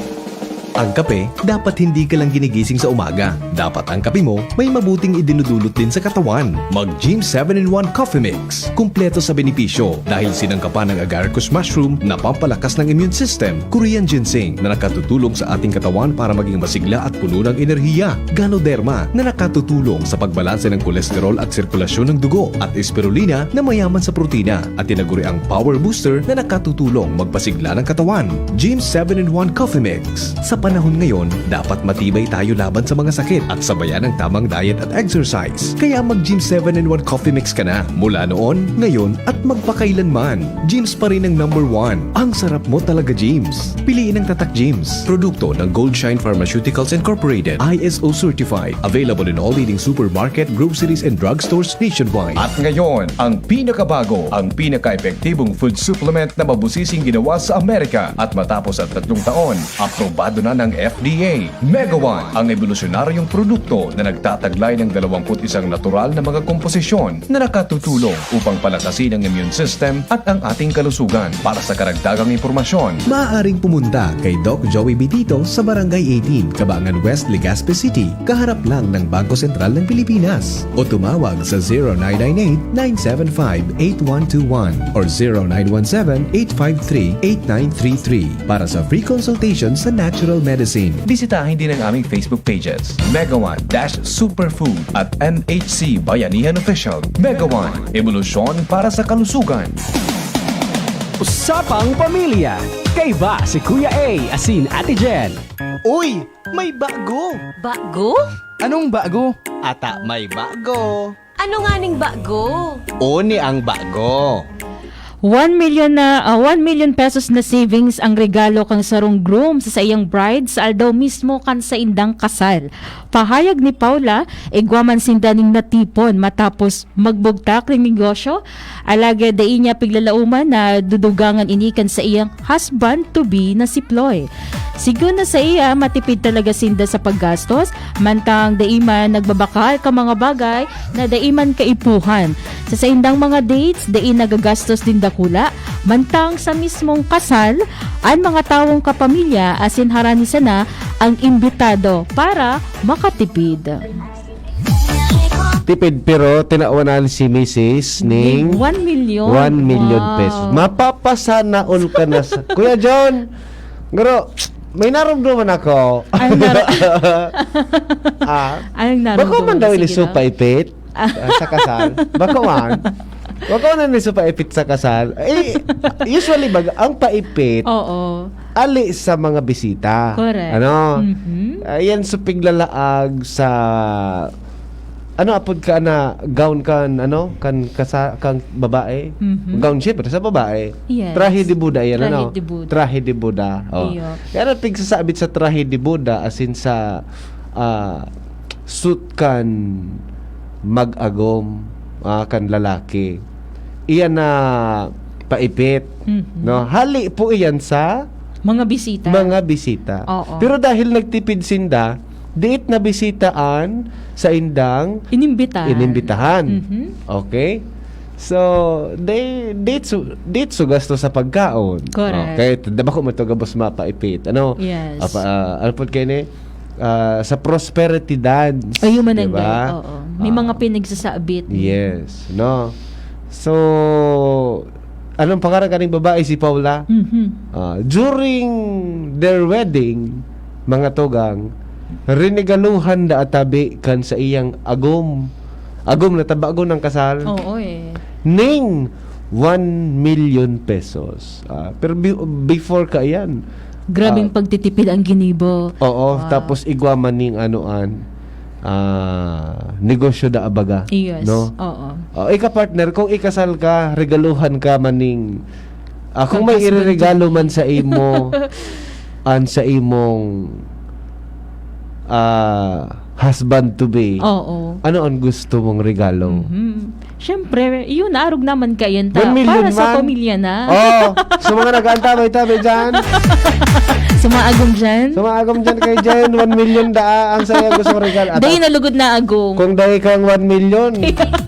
Ang kape, dapat hindi ka lang ginigising sa umaga. Dapat ang kape mo may mabuting idinudulot din sa katawan. Mag Gym seven in one Coffee Mix. Kumpleto sa benepisyo dahil sinangkapan ng agaricus mushroom na pampalakas ng immune system, Korean ginseng na nakatutulong sa ating katawan para maging masigla at puno ng enerhiya, Ganoderma na nakatutulong sa pagbalanse ng kolesterol at sirkulasyon ng dugo, at spirulina na mayaman sa protina at tinaguriang power booster na nakatutulong magpasigla ng katawan. Gym seven in one Coffee Mix. Sa panahon ngayon, dapat matibay tayo laban sa mga sakit at sabayan ng tamang diet at exercise. Kaya mag Gym seven in one Coffee Mix ka na mula noon, ngayon, at magpakailanman. Gym's pa rin ang number one. Ang sarap mo talaga, Gym's. Piliin ang Tatak Gym's. Produkto ng Goldshine Pharmaceuticals Incorporated, I S O certified. Available in all leading supermarket, groceries, and drugstores nationwide. At ngayon, ang pinakabago, ang pinaka-epektibong food supplement na mabusising ginawa sa Amerika. At matapos ang tatlong taon, aprobado na ng F D A. Mega One, ang ebolusyonaryong produkto na nagtataglay ng dalawampu't isang natural na mga komposisyon na nakatutulong upang palakasin ang immune system at ang ating kalusugan. Para sa karagdagang impormasyon, maaaring pumunta kay Doc Joey Bitito sa Barangay eighteen, Cabangan West, Legazpi City, kaharap lang ng Bangko Sentral ng Pilipinas. O tumawag sa zero nine nine eight, nine seven five, eight one two one or zero nine one seven, eight five three, eight nine three three para sa free consultation sa natural medicine. Bisitahin din ang aming Facebook pages, Mega One dash Superfood at M H C Bayanihan Official. Mega One, ebolusyon para sa kalusugan. Usapang Pamilya. Kaiba si Kuya A asin Ate Jen. Uy! May bago! Bago? Anong bago? Ata may bago. Ano nganing bago? Oni ang bago. One million na ah, one million pesos na savings ang regalo kan sarong groom sa saiyang bride sa aldaw mismo kan saindang kasal. Pahayag ni Paula, igwa man sinda ning natipon matapos magbugtak ning negosyo, alagad dai niya piglalauman na dudugangan ini kan saiyang husband to be na si Ploy. Sigon na sa iya, matipid talaga sinda sa paggastos, mantang dai man nagbabakal ka mga bagay na dai man kaipuhan. Sa saindang mga dates, dai nagagastos nin dakula, mantang sa mismong kasal, an mga tawong kapamilya asin harani sana ang imbitado para makatipid. Tipid pero tinawanan si misis ning One million. one million Wow. pesos. Mapapasana all ka na sa... Kuya John, garo, may narumduman ako. Ang nar- ah, Anong bako narumduman man mo? Daw Sige iliso daw. Paipit ah, sa kasal. Bako man. Bako na iliso Paipit sa kasal. Eh, usually, bag, ang Paipit, Oo. ali sa mga bisita. Correct. Ano? Mhm. Ah, yan sa piglalaag sa ano apod ka na gown kan ano kan kasa, kang babae. Mhm. Gown syempre sa babae. Yes. Trahe de boda yan Trahe ano. de boda. Trahe de boda. Oh. Iyo. Yan ang pigsasabit sa trahe de boda asin sa ah, suit kan mag-agom ah, kan lalaki. Iyan na Paipit. Mhm. No, hali po iyan sa Mga bisita. mga bisita. Oo. Pero dahil nagtipid sinda, diit na bisitaan sa indang Inimbitahan. inimbitahan. Mhm. Okay? So, they, they, su, they su gasto sa pagkaon. Correct. Okay? Tanda ba kung matugabos mapaipit? Ano? Yes. Apa, ah, ano po kayo ni? Ah, sa prosperity dance. Ayun man di ang ba? Oo. May Ah. mga pinagsasabit. Yes. No? So, anong pangaran kaning babae si Paula? Mhm. Ah, during their wedding, mga tugang, rinigaluhan da atabi kan sa iyang agom. Agom na tabagon ng kasal. Oo eh. Ning one million pesos. Ah, pero bi- before ka yan, Grabing ah, pagtitipid ang ginibo. Oo, Wow. Tapos igwa man ning anoan, ah, negosyo da abaga. Yes. No? Oo. Oh, ika partner, kung ikasal ka, regaluhan ka man ning ah, kung Kang may husband ireregalo mo. Man sa imo, an sa imong ah, husband to be, Oo. Ano ang gusto mong regalo? Mhm. Siyempre, yun, naarog naman kayan ta. One million Para sa man. Pamilya na. Oh, sa mga nag-aantabay-tabay dyan, Sa mga agom dyan. sa mga agom dyan kay Jen, one million daa ang saya gusto regalo. At Dahil nalugod na agom. Kung dahil kang one million,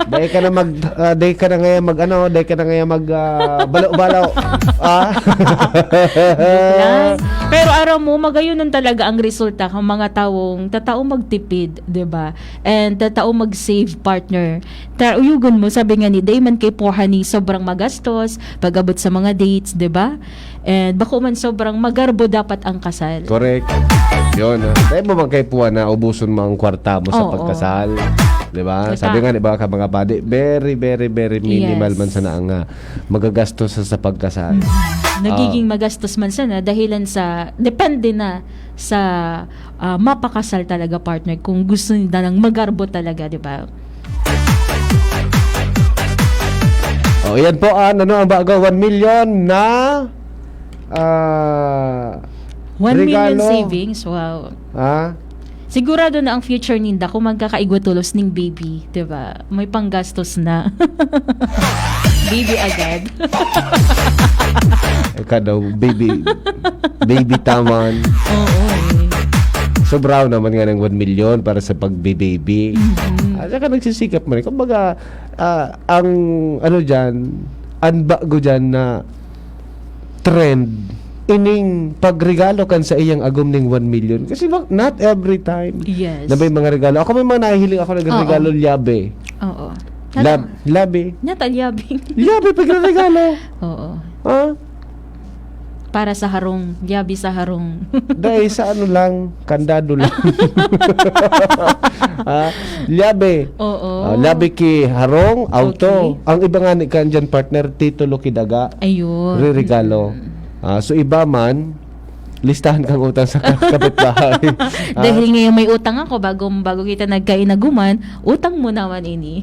dahil ka na mag, ah, dahil ka na ngayon mag, ano, dahil ka na ngayon mag, ah, balo-balo. Ah. Lang. Pero aram mo, magayon talaga ang resulta kang mga taong tatao magtipid, di ba? And tatao mag-save partner. Ta uyugon mo, sabi nga ni, dai man kay puha ni sobrang magastos, pag-abot sa mga dates, di ba? And bako man sobrang magarbo dapat ang kasal. Correct. Yun, ha? Dahil mo bang kay puwa na ubuson mo ang kwarta mo sa Oo. Pagkasal? Di ba? Tama. Sabi nga, di ba, ka mga padi, very, very, very minimal Yes. Man sana ang ah, magagastos sa, sa pagkasal. Nagiging Ah. Magastos man sana dahilan sa, depende na sa ah, mapakasal talaga, partner, kung gusto nila ng magarbo talaga, di ba? O, yan po, ah, ano ang bago? One million na ah, One million regalo. Savings, wow. Ah? Sigurado na ang future ninda kung magkakaigwa tulos ning baby, di ba? May panggastos na. Baby agad. Ikaw daw, baby, baby taman. Oo eh. Sobrang naman nga ng one million para sa pagbe-baby. Mhm. At saka nagsisikap man. Kumbaga, ah, ang ano dyan, ang bago dyan na trend, ining pagregalo kan sa iyang agom ning one million. Kasi wa- not every time Yes. na may mga regalo. Ako may mga nahihiling ako nagregalo Oo. Liabe. Oo. Lab, labi. Nata liabi. Liabe pagregalo. Oo. Ha? Para sa harong. Liabi sa harong. Dahil sa ano lang, kandado lang. Ah, liabe. Oo. Ah, liabe ki harong, auto. Okay. Ang iba nga ni kan dyan, partner, titulo ki daga. Ayun. Ririgalo. Mm. Ah, so iba man, listahan kang utang sa ka-, kapitbahay. Ah. Dahil ngayon may utang ako, bago, bago kita nagkainaguman, utang mo naman ini.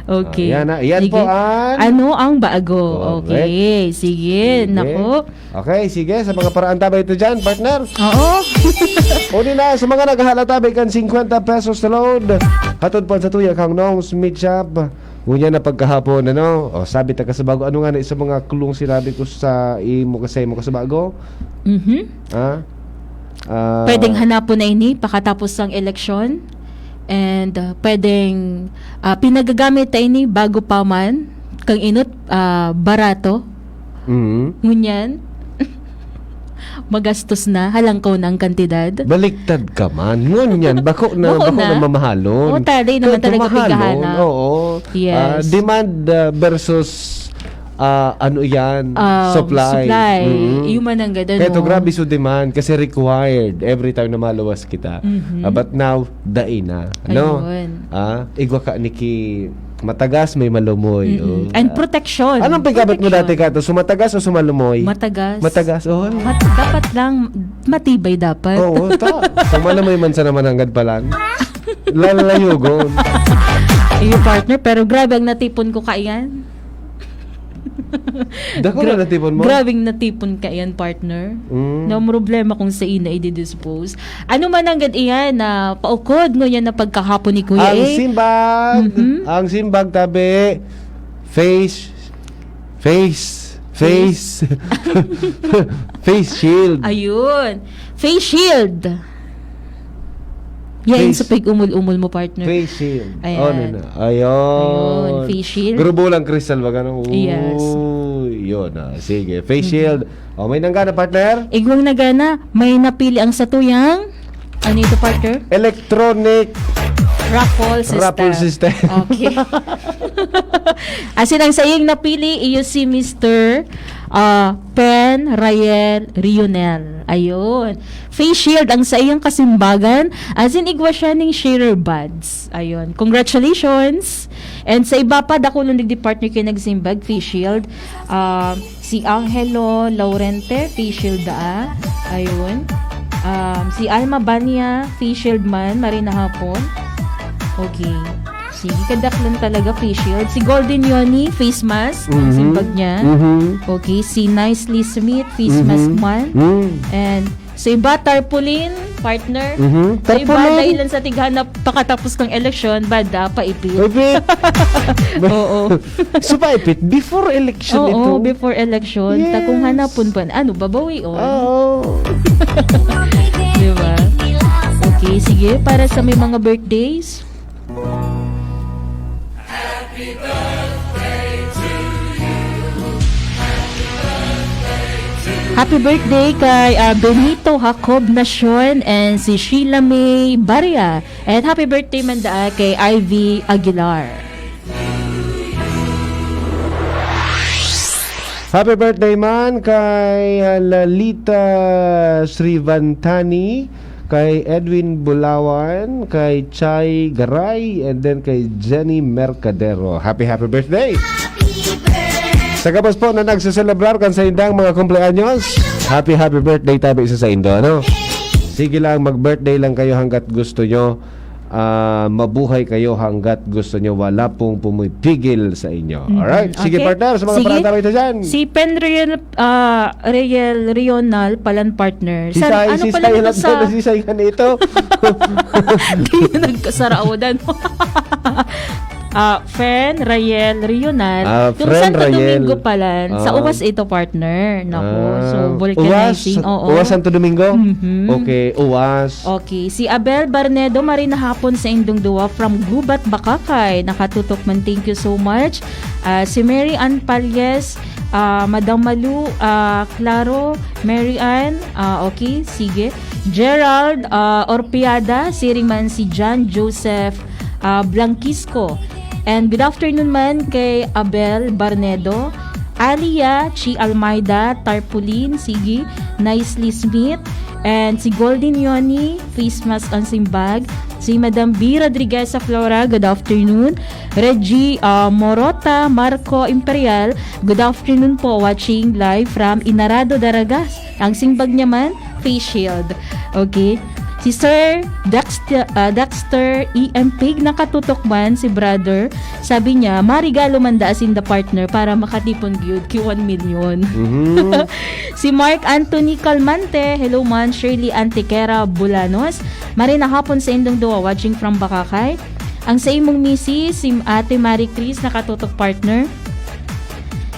Okay. Ah, yan na. Yan Sige. po ang Ano ang bago? Correct. Okay. Sige. Sige. Nako. Okay, sige. Sa mga paraan tabay ito dyan, partner. Oo. Uni na, sa mga naghahala tabay kan fifty pesos na load, hatod po sa tuya kang Nong's Meat Shop. Ngunyan na pagkahapon, ano? O, sabi ta ka sa bago. Ano nga na sa mga kulong sinabi ko sa imo kasi mo ka sa bago? Mhm. Ha? Ah, Pwedeng hanapon na ini pakatapos ng eleksyon. And, ah, pwedeng, ah, pinagagamit na ini bago pa man. Kang inot, ah, barato. Mhm. Ngunyan, magastos na, halangkaw na ang kantidad. Baliktad ka man. Ngunyan, bako na, Bako bako na. na mamahalon. O, ta, di naman Kaya talaga tumahalon, pighahanap. oo. Yes. Ah, demand, ah, versus, ah, ano yan? Um, Supply. supply. Mm. Yung mananggad, Kaya to ano? grabe so demand kasi required every time na maluwas kita. Mhm. Ah, but now, dai na. No? Ayun. Ah, igwa ka, Nikki. Matagas, may malumoy. Mm-mm. Oh, And ah. protection. Anong pagkabit mo Protection. dati ka to? Sumatagas o sumalumoy? Matagas. Matagas, oh. Mat-, dapat lang, matibay dapat. Oo, ta. Sumalumoy man sa naman hanggang palan. Lalayogon. Iyo, partner, pero grabe ang natipon ko kaiyan. Dako na Gra-, natipon mo? grabeng natipon kaiyan, partner. Mm. Na problema kung sa ina i-dispose. Ano man ang gad iyan na paukod ngunyan na pagkahapon ni Kuya Ang eh? simbag, Mhm. ang simbag tabi, face, face, face, Face. face shield. Ayun. Face shield. Yan, Face. sa pig-umul-umul mo, partner. Face shield. Ayan. Oh, no, no. Ayun. Ayun, face shield. Grubo lang crystal ba, ganun? Yes. Uy, yun, ah. Sige, face Mhm. shield. Oh, may nanggana, partner? Igwang nagana, may napili ang satuyang, ano ito, partner? Electronic Raffle system. raffle system. Okay. Asin ang saiyang napili, iyo si Mister ah, Pen Rael Rionel. Ayun. Face shield ang saiyang kasimbagan. Asin igwa siya ning shearer buds. Ayun. Congratulations. And sa iba pa, dakulon digdi partner kayo nagsimbag, face shield. Ah, si Angelo Laurente, face shield daa. Ayun. Um, si Alma Bania, face shield man, maray na hapon. Okay. Sige, kadaklan talaga, face shield. Si Golden Yoni, face mask, ang Mhm. simbag niya. Mhm. Okay, si Nicely Smith, face Mhm. mask man. Mm. And sa iba, tarpaulin, partner. Mhm. Sa iba, Tarpaulin? dahilan sa tighanap pakatapos ng eleksyon, bada, paipit. Paipit. Oo. So, paipit, before election Oo, ito. before election. Ta kung Yes. hanapon pa, ano, babawi, oh. Oo. Di ba? Okay, sige. Para sa may mga birthdays. Happy birthday kay, ah, Benito Jacob Nacion and si Sheila May Baria. And happy birthday man daa kay Ivy Aguilar. Happy birthday man kay, ah, Lalita Srivantani, kay Edwin Bulawan, kay Chai Garay, and then kay Jenny Mercadero. Happy, happy birthday! Sa gabos po na nagseselebrar kan saindang mga kumpleanyos, happy, happy birthday tabi sa saindo, ano? Sige lang, mag-birthday lang kayo hanggat gusto nyo. Ah, mabuhay kayo hanggat gusto nyo. Wala pong pumipigil sa inyo. Mm, Alright? Sige, okay. partner, sa mga Sige. paratang ito dyan. Si Pen Riel, ah, Riel Rional palan partner. Si San-, Sai, ano si pala Sai nito lang sa to, si Sai ka nito. Di na nagkasaraodan. Ah, Fen Rayel Rional. Ah, Yung Fen Santo Rayel. Domingo pala, sa Ah. Uwas ito, partner. Naku, Ah, so vulcanizing. Uwas? Oo. Uwas Santo Domingo? Mhm. Okay, Uwas. Okay, si Abel Barnedo, maray na hapon sa indong duwa from Gubat, Bacacay. Nakatutok man, thank you so much. Ah, si Mary Ann Palles, ah, Madam Malu, ah, Claro, Mary Ann, ah, okay, sige. Gerald, ah, Orpiada, siring man si John Joseph, ah, Blanquisco. And good afternoon man kay Abel Barnedo, Alia, Chi Almeida, Tarpaulin, sige, Nicely Smith, and si Golden Yoni, face mask ang simbag, Si Madam B Rodriguez of Flora, good afternoon. Reggie, ah, Morota, Marco Imperial, good afternoon po, watching live from Inarado, Daragas. Ang simbag niya man, face shield. Okay. Si Sir Dexter, ah, Dexter E M Pig, nakatutok man si brother. Sabi niya, marigalo man daa sinda partner para makatipon gyud ki one million. Mhm. Si Mark Anthony Calmante, hello man, Shirley Antiquera Bulanos. Maray na hapon sa indong duwa, watching from Bakakay. Ang sa imong misis, si Ate Marie Chris, nakatutok partner.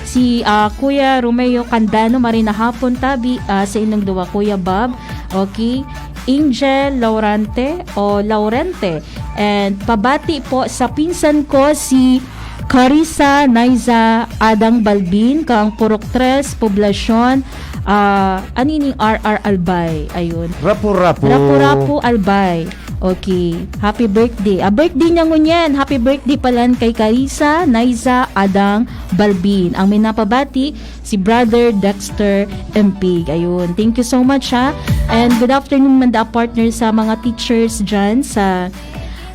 Si, ah, Kuya Romeo Candano, maray na hapon, tabi, ah, sa indong duwa, Kuya Bob. Okay. Angel Laurente o Laurente. And pabati po sa pinsan ko, si Carissa Naiza Adang Balbin, kang Purok Tres, Poblasyon, ah, ano ining R R Albay? Ayun. Rapu-rapu. Rapu-rapu Albay. Okay. Happy birthday. Ah, birthday niya ngunyan. Happy birthday palan kay Carissa Naiza Adang Balbin. Ang may napabati, si Brother Dexter Empig. Ayun. Thank you so much, ha. And good afternoon man da, partner, sa mga teachers dyan sa,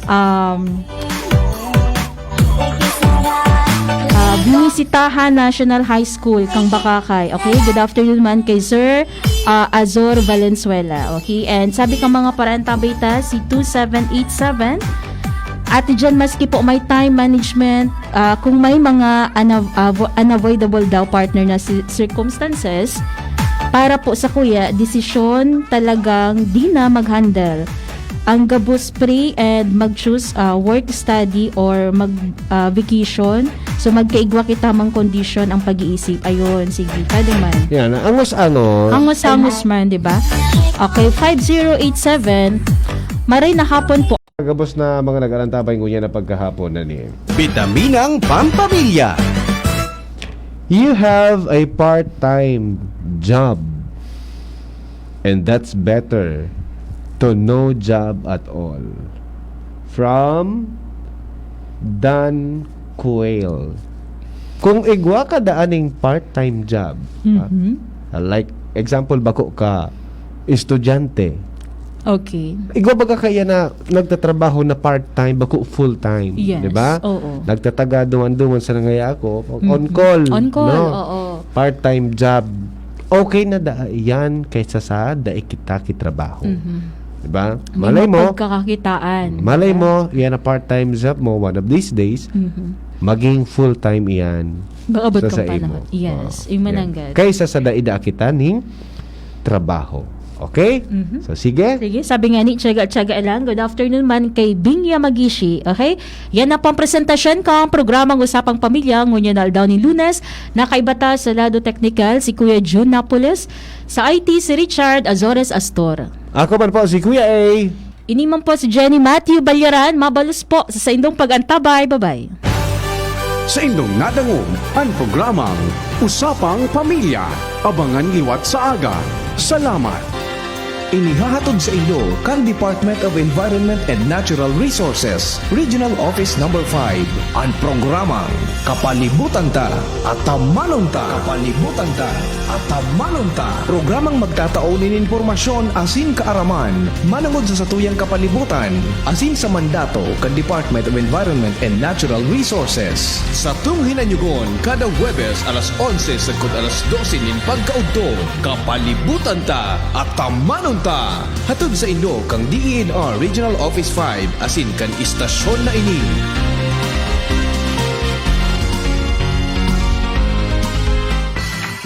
um, ah, Binisitahan National High School, kang Bakakay. Okay, good afternoon man kay Sir, ah, Azor Valenzuela. Okay, and sabi ka mga paraan tabay ta, si two seven eight seven. Ate Jen, maski po may time management, ah, kung may mga unav-, avo-, unavoidable daw, partner, na si-, circumstances, para po sa kuya, desisyon talagang di na mag-handle. Ang gabos free and mag-choose, ah, work, study, or mag, ah, vacation. So, magkaigwa kita mang kondisyon ang pag-iisip. Ayun, sige, pwede man. Yan, angos-angos. Angos-angos man, di ba? Okay, five zero eight seven. Maray na hapon po. Gabos na mga nag-alantabay ngunyan na pagkahapon na ni. Bitaminang Pampamilya. You have a part-time job, and that's better to no job at all. From Dan Kuel. Kung igwa ka daaning part-time job, ah, Mhm. like example, bako ka estudyante. Okay. Igwa baga kaya na nagtatrabaho na part-time, bako full-time, Yes, di ba? oo. Nagtataga dungan-dungan sa nangaya ako, on Mhm. call, On call, no? oo. Part-time job. Okay na da, yan kaysa sa dai kita kitrabaho. Mhm. Di ba? May Malay mo, mapagkakakitaan, malay di ba? mo, yan na part-time job mo, one of these days, Mhm. maging full-time iyan Maabot sa kang saimo. panahon. Yes, Oo. yung Yan. mananggad. Kaysa sa dai da kita ning trabaho. Okay? Mhm. So, sige. Sige, sabi nga ni Tiyaga, Tiyaga lang, good afternoon man kay Bing Yamagishi. Okay? Yan na po ang presentasyon kang programang Usapang Pamilya, ngunyan na aldaw nin Lunes. Nakaiba ta sa lado teknikal, si Kuya Jun Napoles. Sa I T, si Richard Azores Astor. Ako man po, si Kuya A. Ini man po si Jenny Matthew Balyaran. Mabalos po sa saindong pag-antabay. Bye-bye. Sa indong nadangog an programang Usapang Pamilya. Abangan liwat sa aga. Salamat. Inihahatod sa indo kan Department of Environment and Natural Resources, Regional Office Number five, an programang Kapalibutan Ta, Atamanon Ta. Kapalibutan Ta, Atamanon Ta. Programang magtatao nin impormasyon asin kaaraman manongod sa satuyang kapalibutan asin sa mandato kan Department of Environment and Natural Resources. Satong hinanyugon kada Huwebes alas onse sagkod alas dose nin pagkaudto, Kapalibutan Ta, Atamanon Ta. Hatod sa indo kan D E N R Regional Office five asin kan istasyon na ini.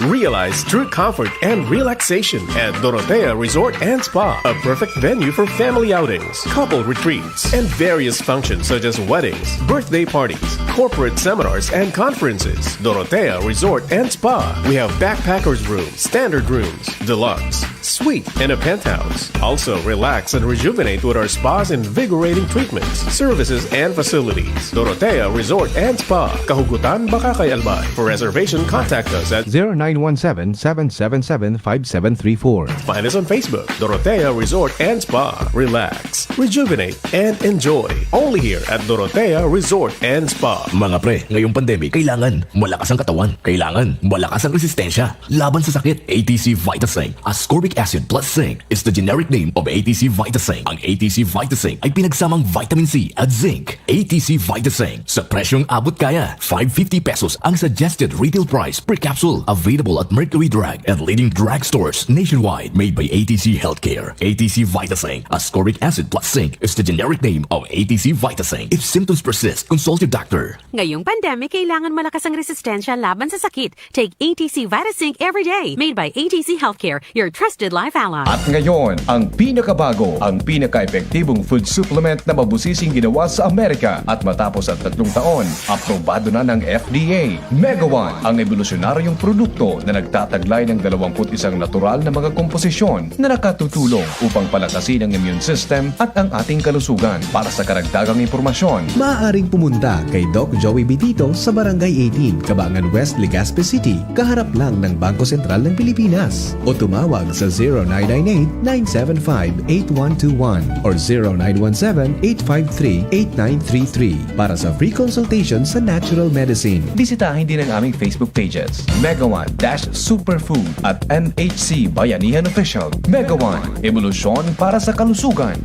Realize true comfort and relaxation at Dorotea Resort and Spa, a perfect venue for family outings, couple retreats, and various functions such as weddings, birthday parties, corporate seminars, and conferences. Dorotea Resort and Spa. We have backpackers room, standard rooms, deluxe, suite, and a penthouse. Also, relax and rejuvenate with our spa's invigorating treatments, services, and facilities. Dorotea Resort and Spa, Kahugutan, Bacacay, Albay. For reservation, contact us at zero nine one seven, seven seven seven, five seven three four. Find us on Facebook, Dorotea Resort and Spa. Relax, rejuvenate, and enjoy. Only here at Dorotea Resort and Spa. Mga pre, ngayong pandemic, kailangan malakas ang katawan. Kailangan malakas ang resistensya laban sa sakit. A T C Vitasync, ascorbic acid Acid plus Zinc is the generic name of A T C Vitasync. Ang A T C Vitasync ay pinagsamang vitamin C at zinc. A T C Vitasync, sa presyong abot kaya, five fifty pesos ang suggested retail price per capsule. Available at Mercury Drug and leading drugstores nationwide. Made by A T C Healthcare. A T C Vitasync, ascorbic acid plus zinc is the generic name of A T C Vitasync. If symptoms persist, consult your doctor. Ngayong pandemic, kailangan malakas ang resistensya laban sa sakit. Take A T C Vitasync every day. Made by A T C Healthcare, your trusted life ally. At ngayon, ang pinakabago, ang pinaka-epektibong food supplement na mabusising ginawa sa Amerika at matapos ang tatlong taon, aprobado na ng F D A. Mega One, ang ebolusyonaryong produkto na nagtataglay ng dalawamput isang natural na mga komposisyon na nakatutulong upang palakasin ang immune system at ang ating kalusugan. Para sa karagdagang impormasyon, Maaaring pumunta kay Doc Joey Bitito sa Barangay eighteen, Cabangan West, Legazpi City, kaharap lang ng Bangko Sentral ng Pilipinas. O tumawag sa zero nine nine eight, nine seven five, eight one two one or zero nine one seven, eight five three, eight nine three three para sa free consultation sa natural medicine. Bisitahin din ang aming Facebook pages, Mega One dash Superfood at M H C Bayanihan Official. Mega One, ebolusyon para sa kalusugan.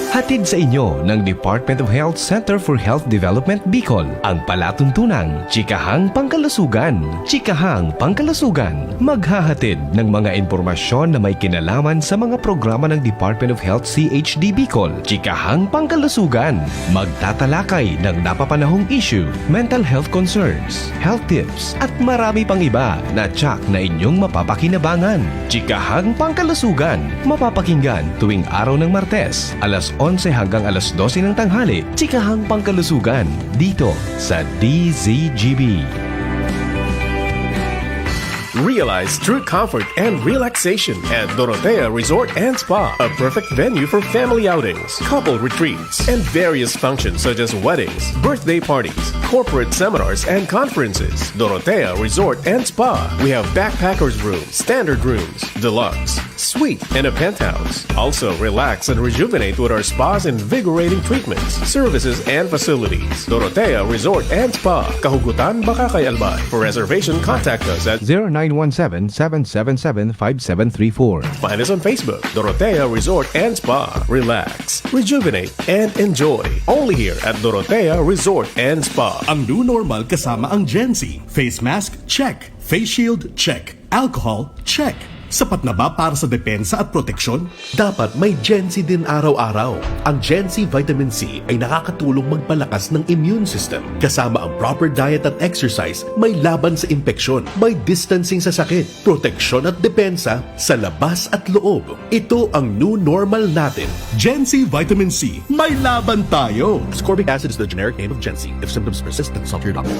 Hatid sa inyo ng Department of Health Center for Health Development Bicol, ang palatuntunang Chikahang Pangkalusugan. Chikahang Pangkalusugan, maghahatid ng mga impormasyon na may kinalaman sa mga programa ng Department of Health C H D Bicol. Chikahang Pangkalusugan, magtatalakay ng napapanahong issue, mental health concerns, health tips, at marami pang iba na tsak na inyong mapapakinabangan. Chikahang Pangkalusugan, mapapakinggan tuwing araw ng Martes, alas onse hanggang alas dose ng tanghali. Chikahang Pangkalusugan, dito sa D Z G B. Realize true comfort and relaxation at Dorotea Resort and Spa, a perfect venue for family outings, couple retreats, and various functions such as weddings, birthday parties, corporate seminars, and conferences. Dorotea Resort and Spa. We have backpackers room, standard rooms, deluxe, suite, and a penthouse. Also, relax and rejuvenate with our spa's invigorating treatments, services, and facilities. Dorotea Resort and Spa, Kahugutan, Bacacay, Albay. For reservation, contact us at zero nine one seven, seven seven seven, five seven three four. Find us on Facebook, Dorotea Resort and Spa. Relax, rejuvenate, and enjoy. Only here at Dorotea Resort and Spa. Ang new normal kasama ang Gen Z. Face mask, check. Face shield, check. Alcohol, check. Sapat na ba para sa depensa at proteksyon? Dapat may Gen Z din araw-araw. Ang Gen Z Vitamin C ay nakakatulong magpalakas ng immune system. Kasama ang proper diet at exercise, may laban sa impeksyon, may distancing sa sakit, proteksyon at depensa sa labas at loob. Ito ang new normal natin. Gen Z Vitamin C, may laban tayo! Ascorbic acid is the generic name of Gen Z. If symptoms persist, consult your doctor.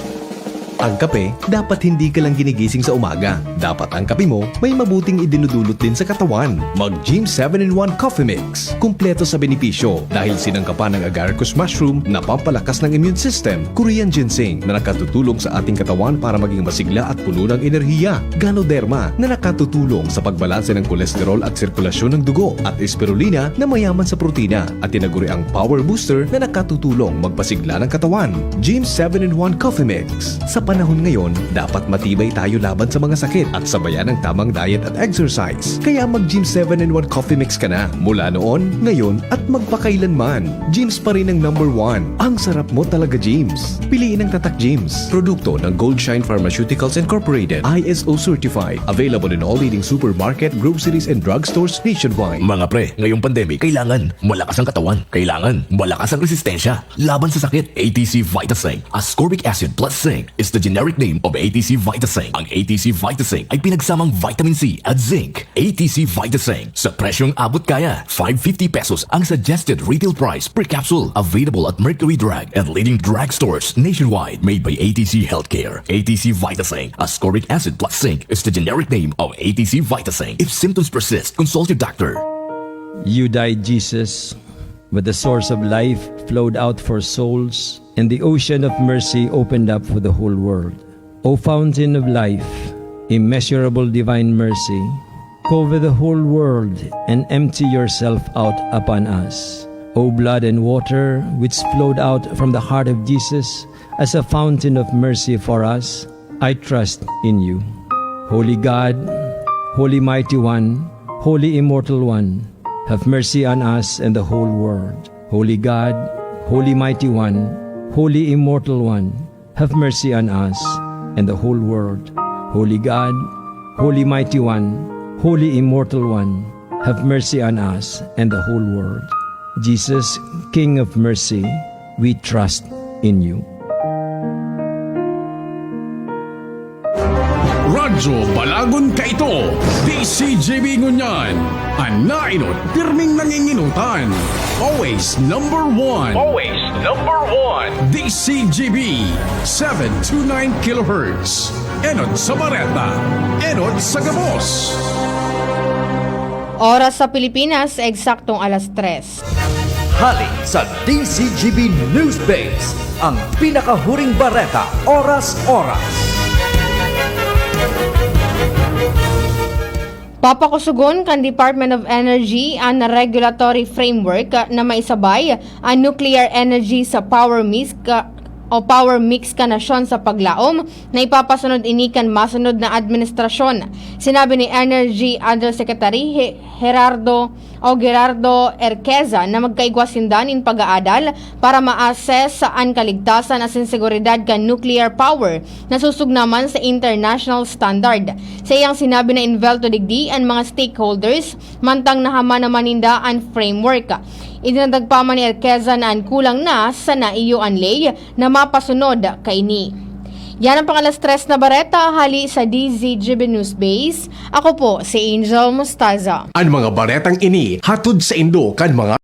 Ang kape, dapat hindi ka lang ginigising sa umaga. Dapat ang kape mo may mabuting idinudulot din sa katawan. Mag Gym seven in one Coffee Mix. Kumpleto sa benepisyo dahil sinangkapan ng agaricus mushroom na pampalakas ng immune system, Korean ginseng na nakatutulong sa ating katawan para maging masigla at puno ng enerhiya, Ganoderma na nakatutulong sa pagbalanse ng kolesterol at sirkulasyon ng dugo, at spirulina na mayaman sa protina at tinaguriang power booster na nakatutulong magpasigla ng katawan. Gym seven in one Coffee Mix. Sa panahon ngayon, dapat matibay tayo laban sa mga sakit at sabayan ng tamang diet at exercise. Kaya mag Gym seven in one Coffee Mix ka na. Mula noon, ngayon, at magpakailanman. Gym's pa rin ang number one. Ang sarap mo talaga, Gym's. Piliin ang Tatak Gym's. Produkto ng Goldshine Pharmaceuticals Incorporated. I S O certified. Available in all leading supermarket, groceries, and drugstores nationwide. Mga pre, ngayong pandemic, kailangan malakas ang katawan. Kailangan malakas ang resistensya laban sa sakit. A T C Vitasync, ascorbic acid plus zinc, is the generic name of A T C Vitasync. Ang A T C Vitasync ay pinagsamang vitamin C at zinc. A T C Vitasync, sa presyong abot kaya, five fifty pesos ang suggested retail price per capsule. Available at Mercury Drug and leading drugstores nationwide. Made by A T C Healthcare. A T C Vitasync, ascorbic acid plus zinc, is the generic name of A T C Vitasync. If symptoms persist, consult your doctor. You died, Jesus, but the source of life flowed out for souls, and the ocean of mercy opened up for the whole world. O fountain of life, immeasurable divine mercy, cover the whole world and empty yourself out upon us. O blood and water which flowed out from the heart of Jesus as a fountain of mercy for us, I trust in you. Holy God, Holy Mighty One, Holy Immortal One, have mercy on us and the whole world. Holy God, Holy Mighty One, Holy Immortal One, have mercy on us and the whole world. Holy God, Holy Mighty One, Holy Immortal One, have mercy on us and the whole world. Jesus, King of Mercy, we trust in you. Radyo Balagon Kaito, D C G B Ngunyan, an nainot, pirming nanginginutan. Always number one. Always number one. D C G B, seven two nine kilohertz. Enot sa bareta, enot sa gabos. Oras sa Pilipinas, eksaktong alas tres. Hali sa D C G B Newsbase, ang pinakahuring bareta, oras-oras. Papakusugon kan Department of Energy an regulatory framework na maisabay an nuclear energy sa power mix ka, o power mix kan nasyon sa paglaom na ipapasunod ini kan masunod na administrasyon. Sinabi ni Energy Undersecretary He- Gerardo o Gerardo Erqueza na magkaigwa sinda nin pag-aadal para ma-assess an kaligtasan asin seguridad kan nuclear power na susog naman sa international standard. Sa iyang sinabi na involved digdi an mga stakeholders, mantang nahaman naman ninda an framework. Idinagdag pa man ni Erqueza na an kulang na sana iyo an ley na mapasunod kaini. Yan ang pangalas tres na bareta hali sa D Z G B News Base. Ako po si Angel Mostaza. An mga baretang ini hatod sa indo kan mga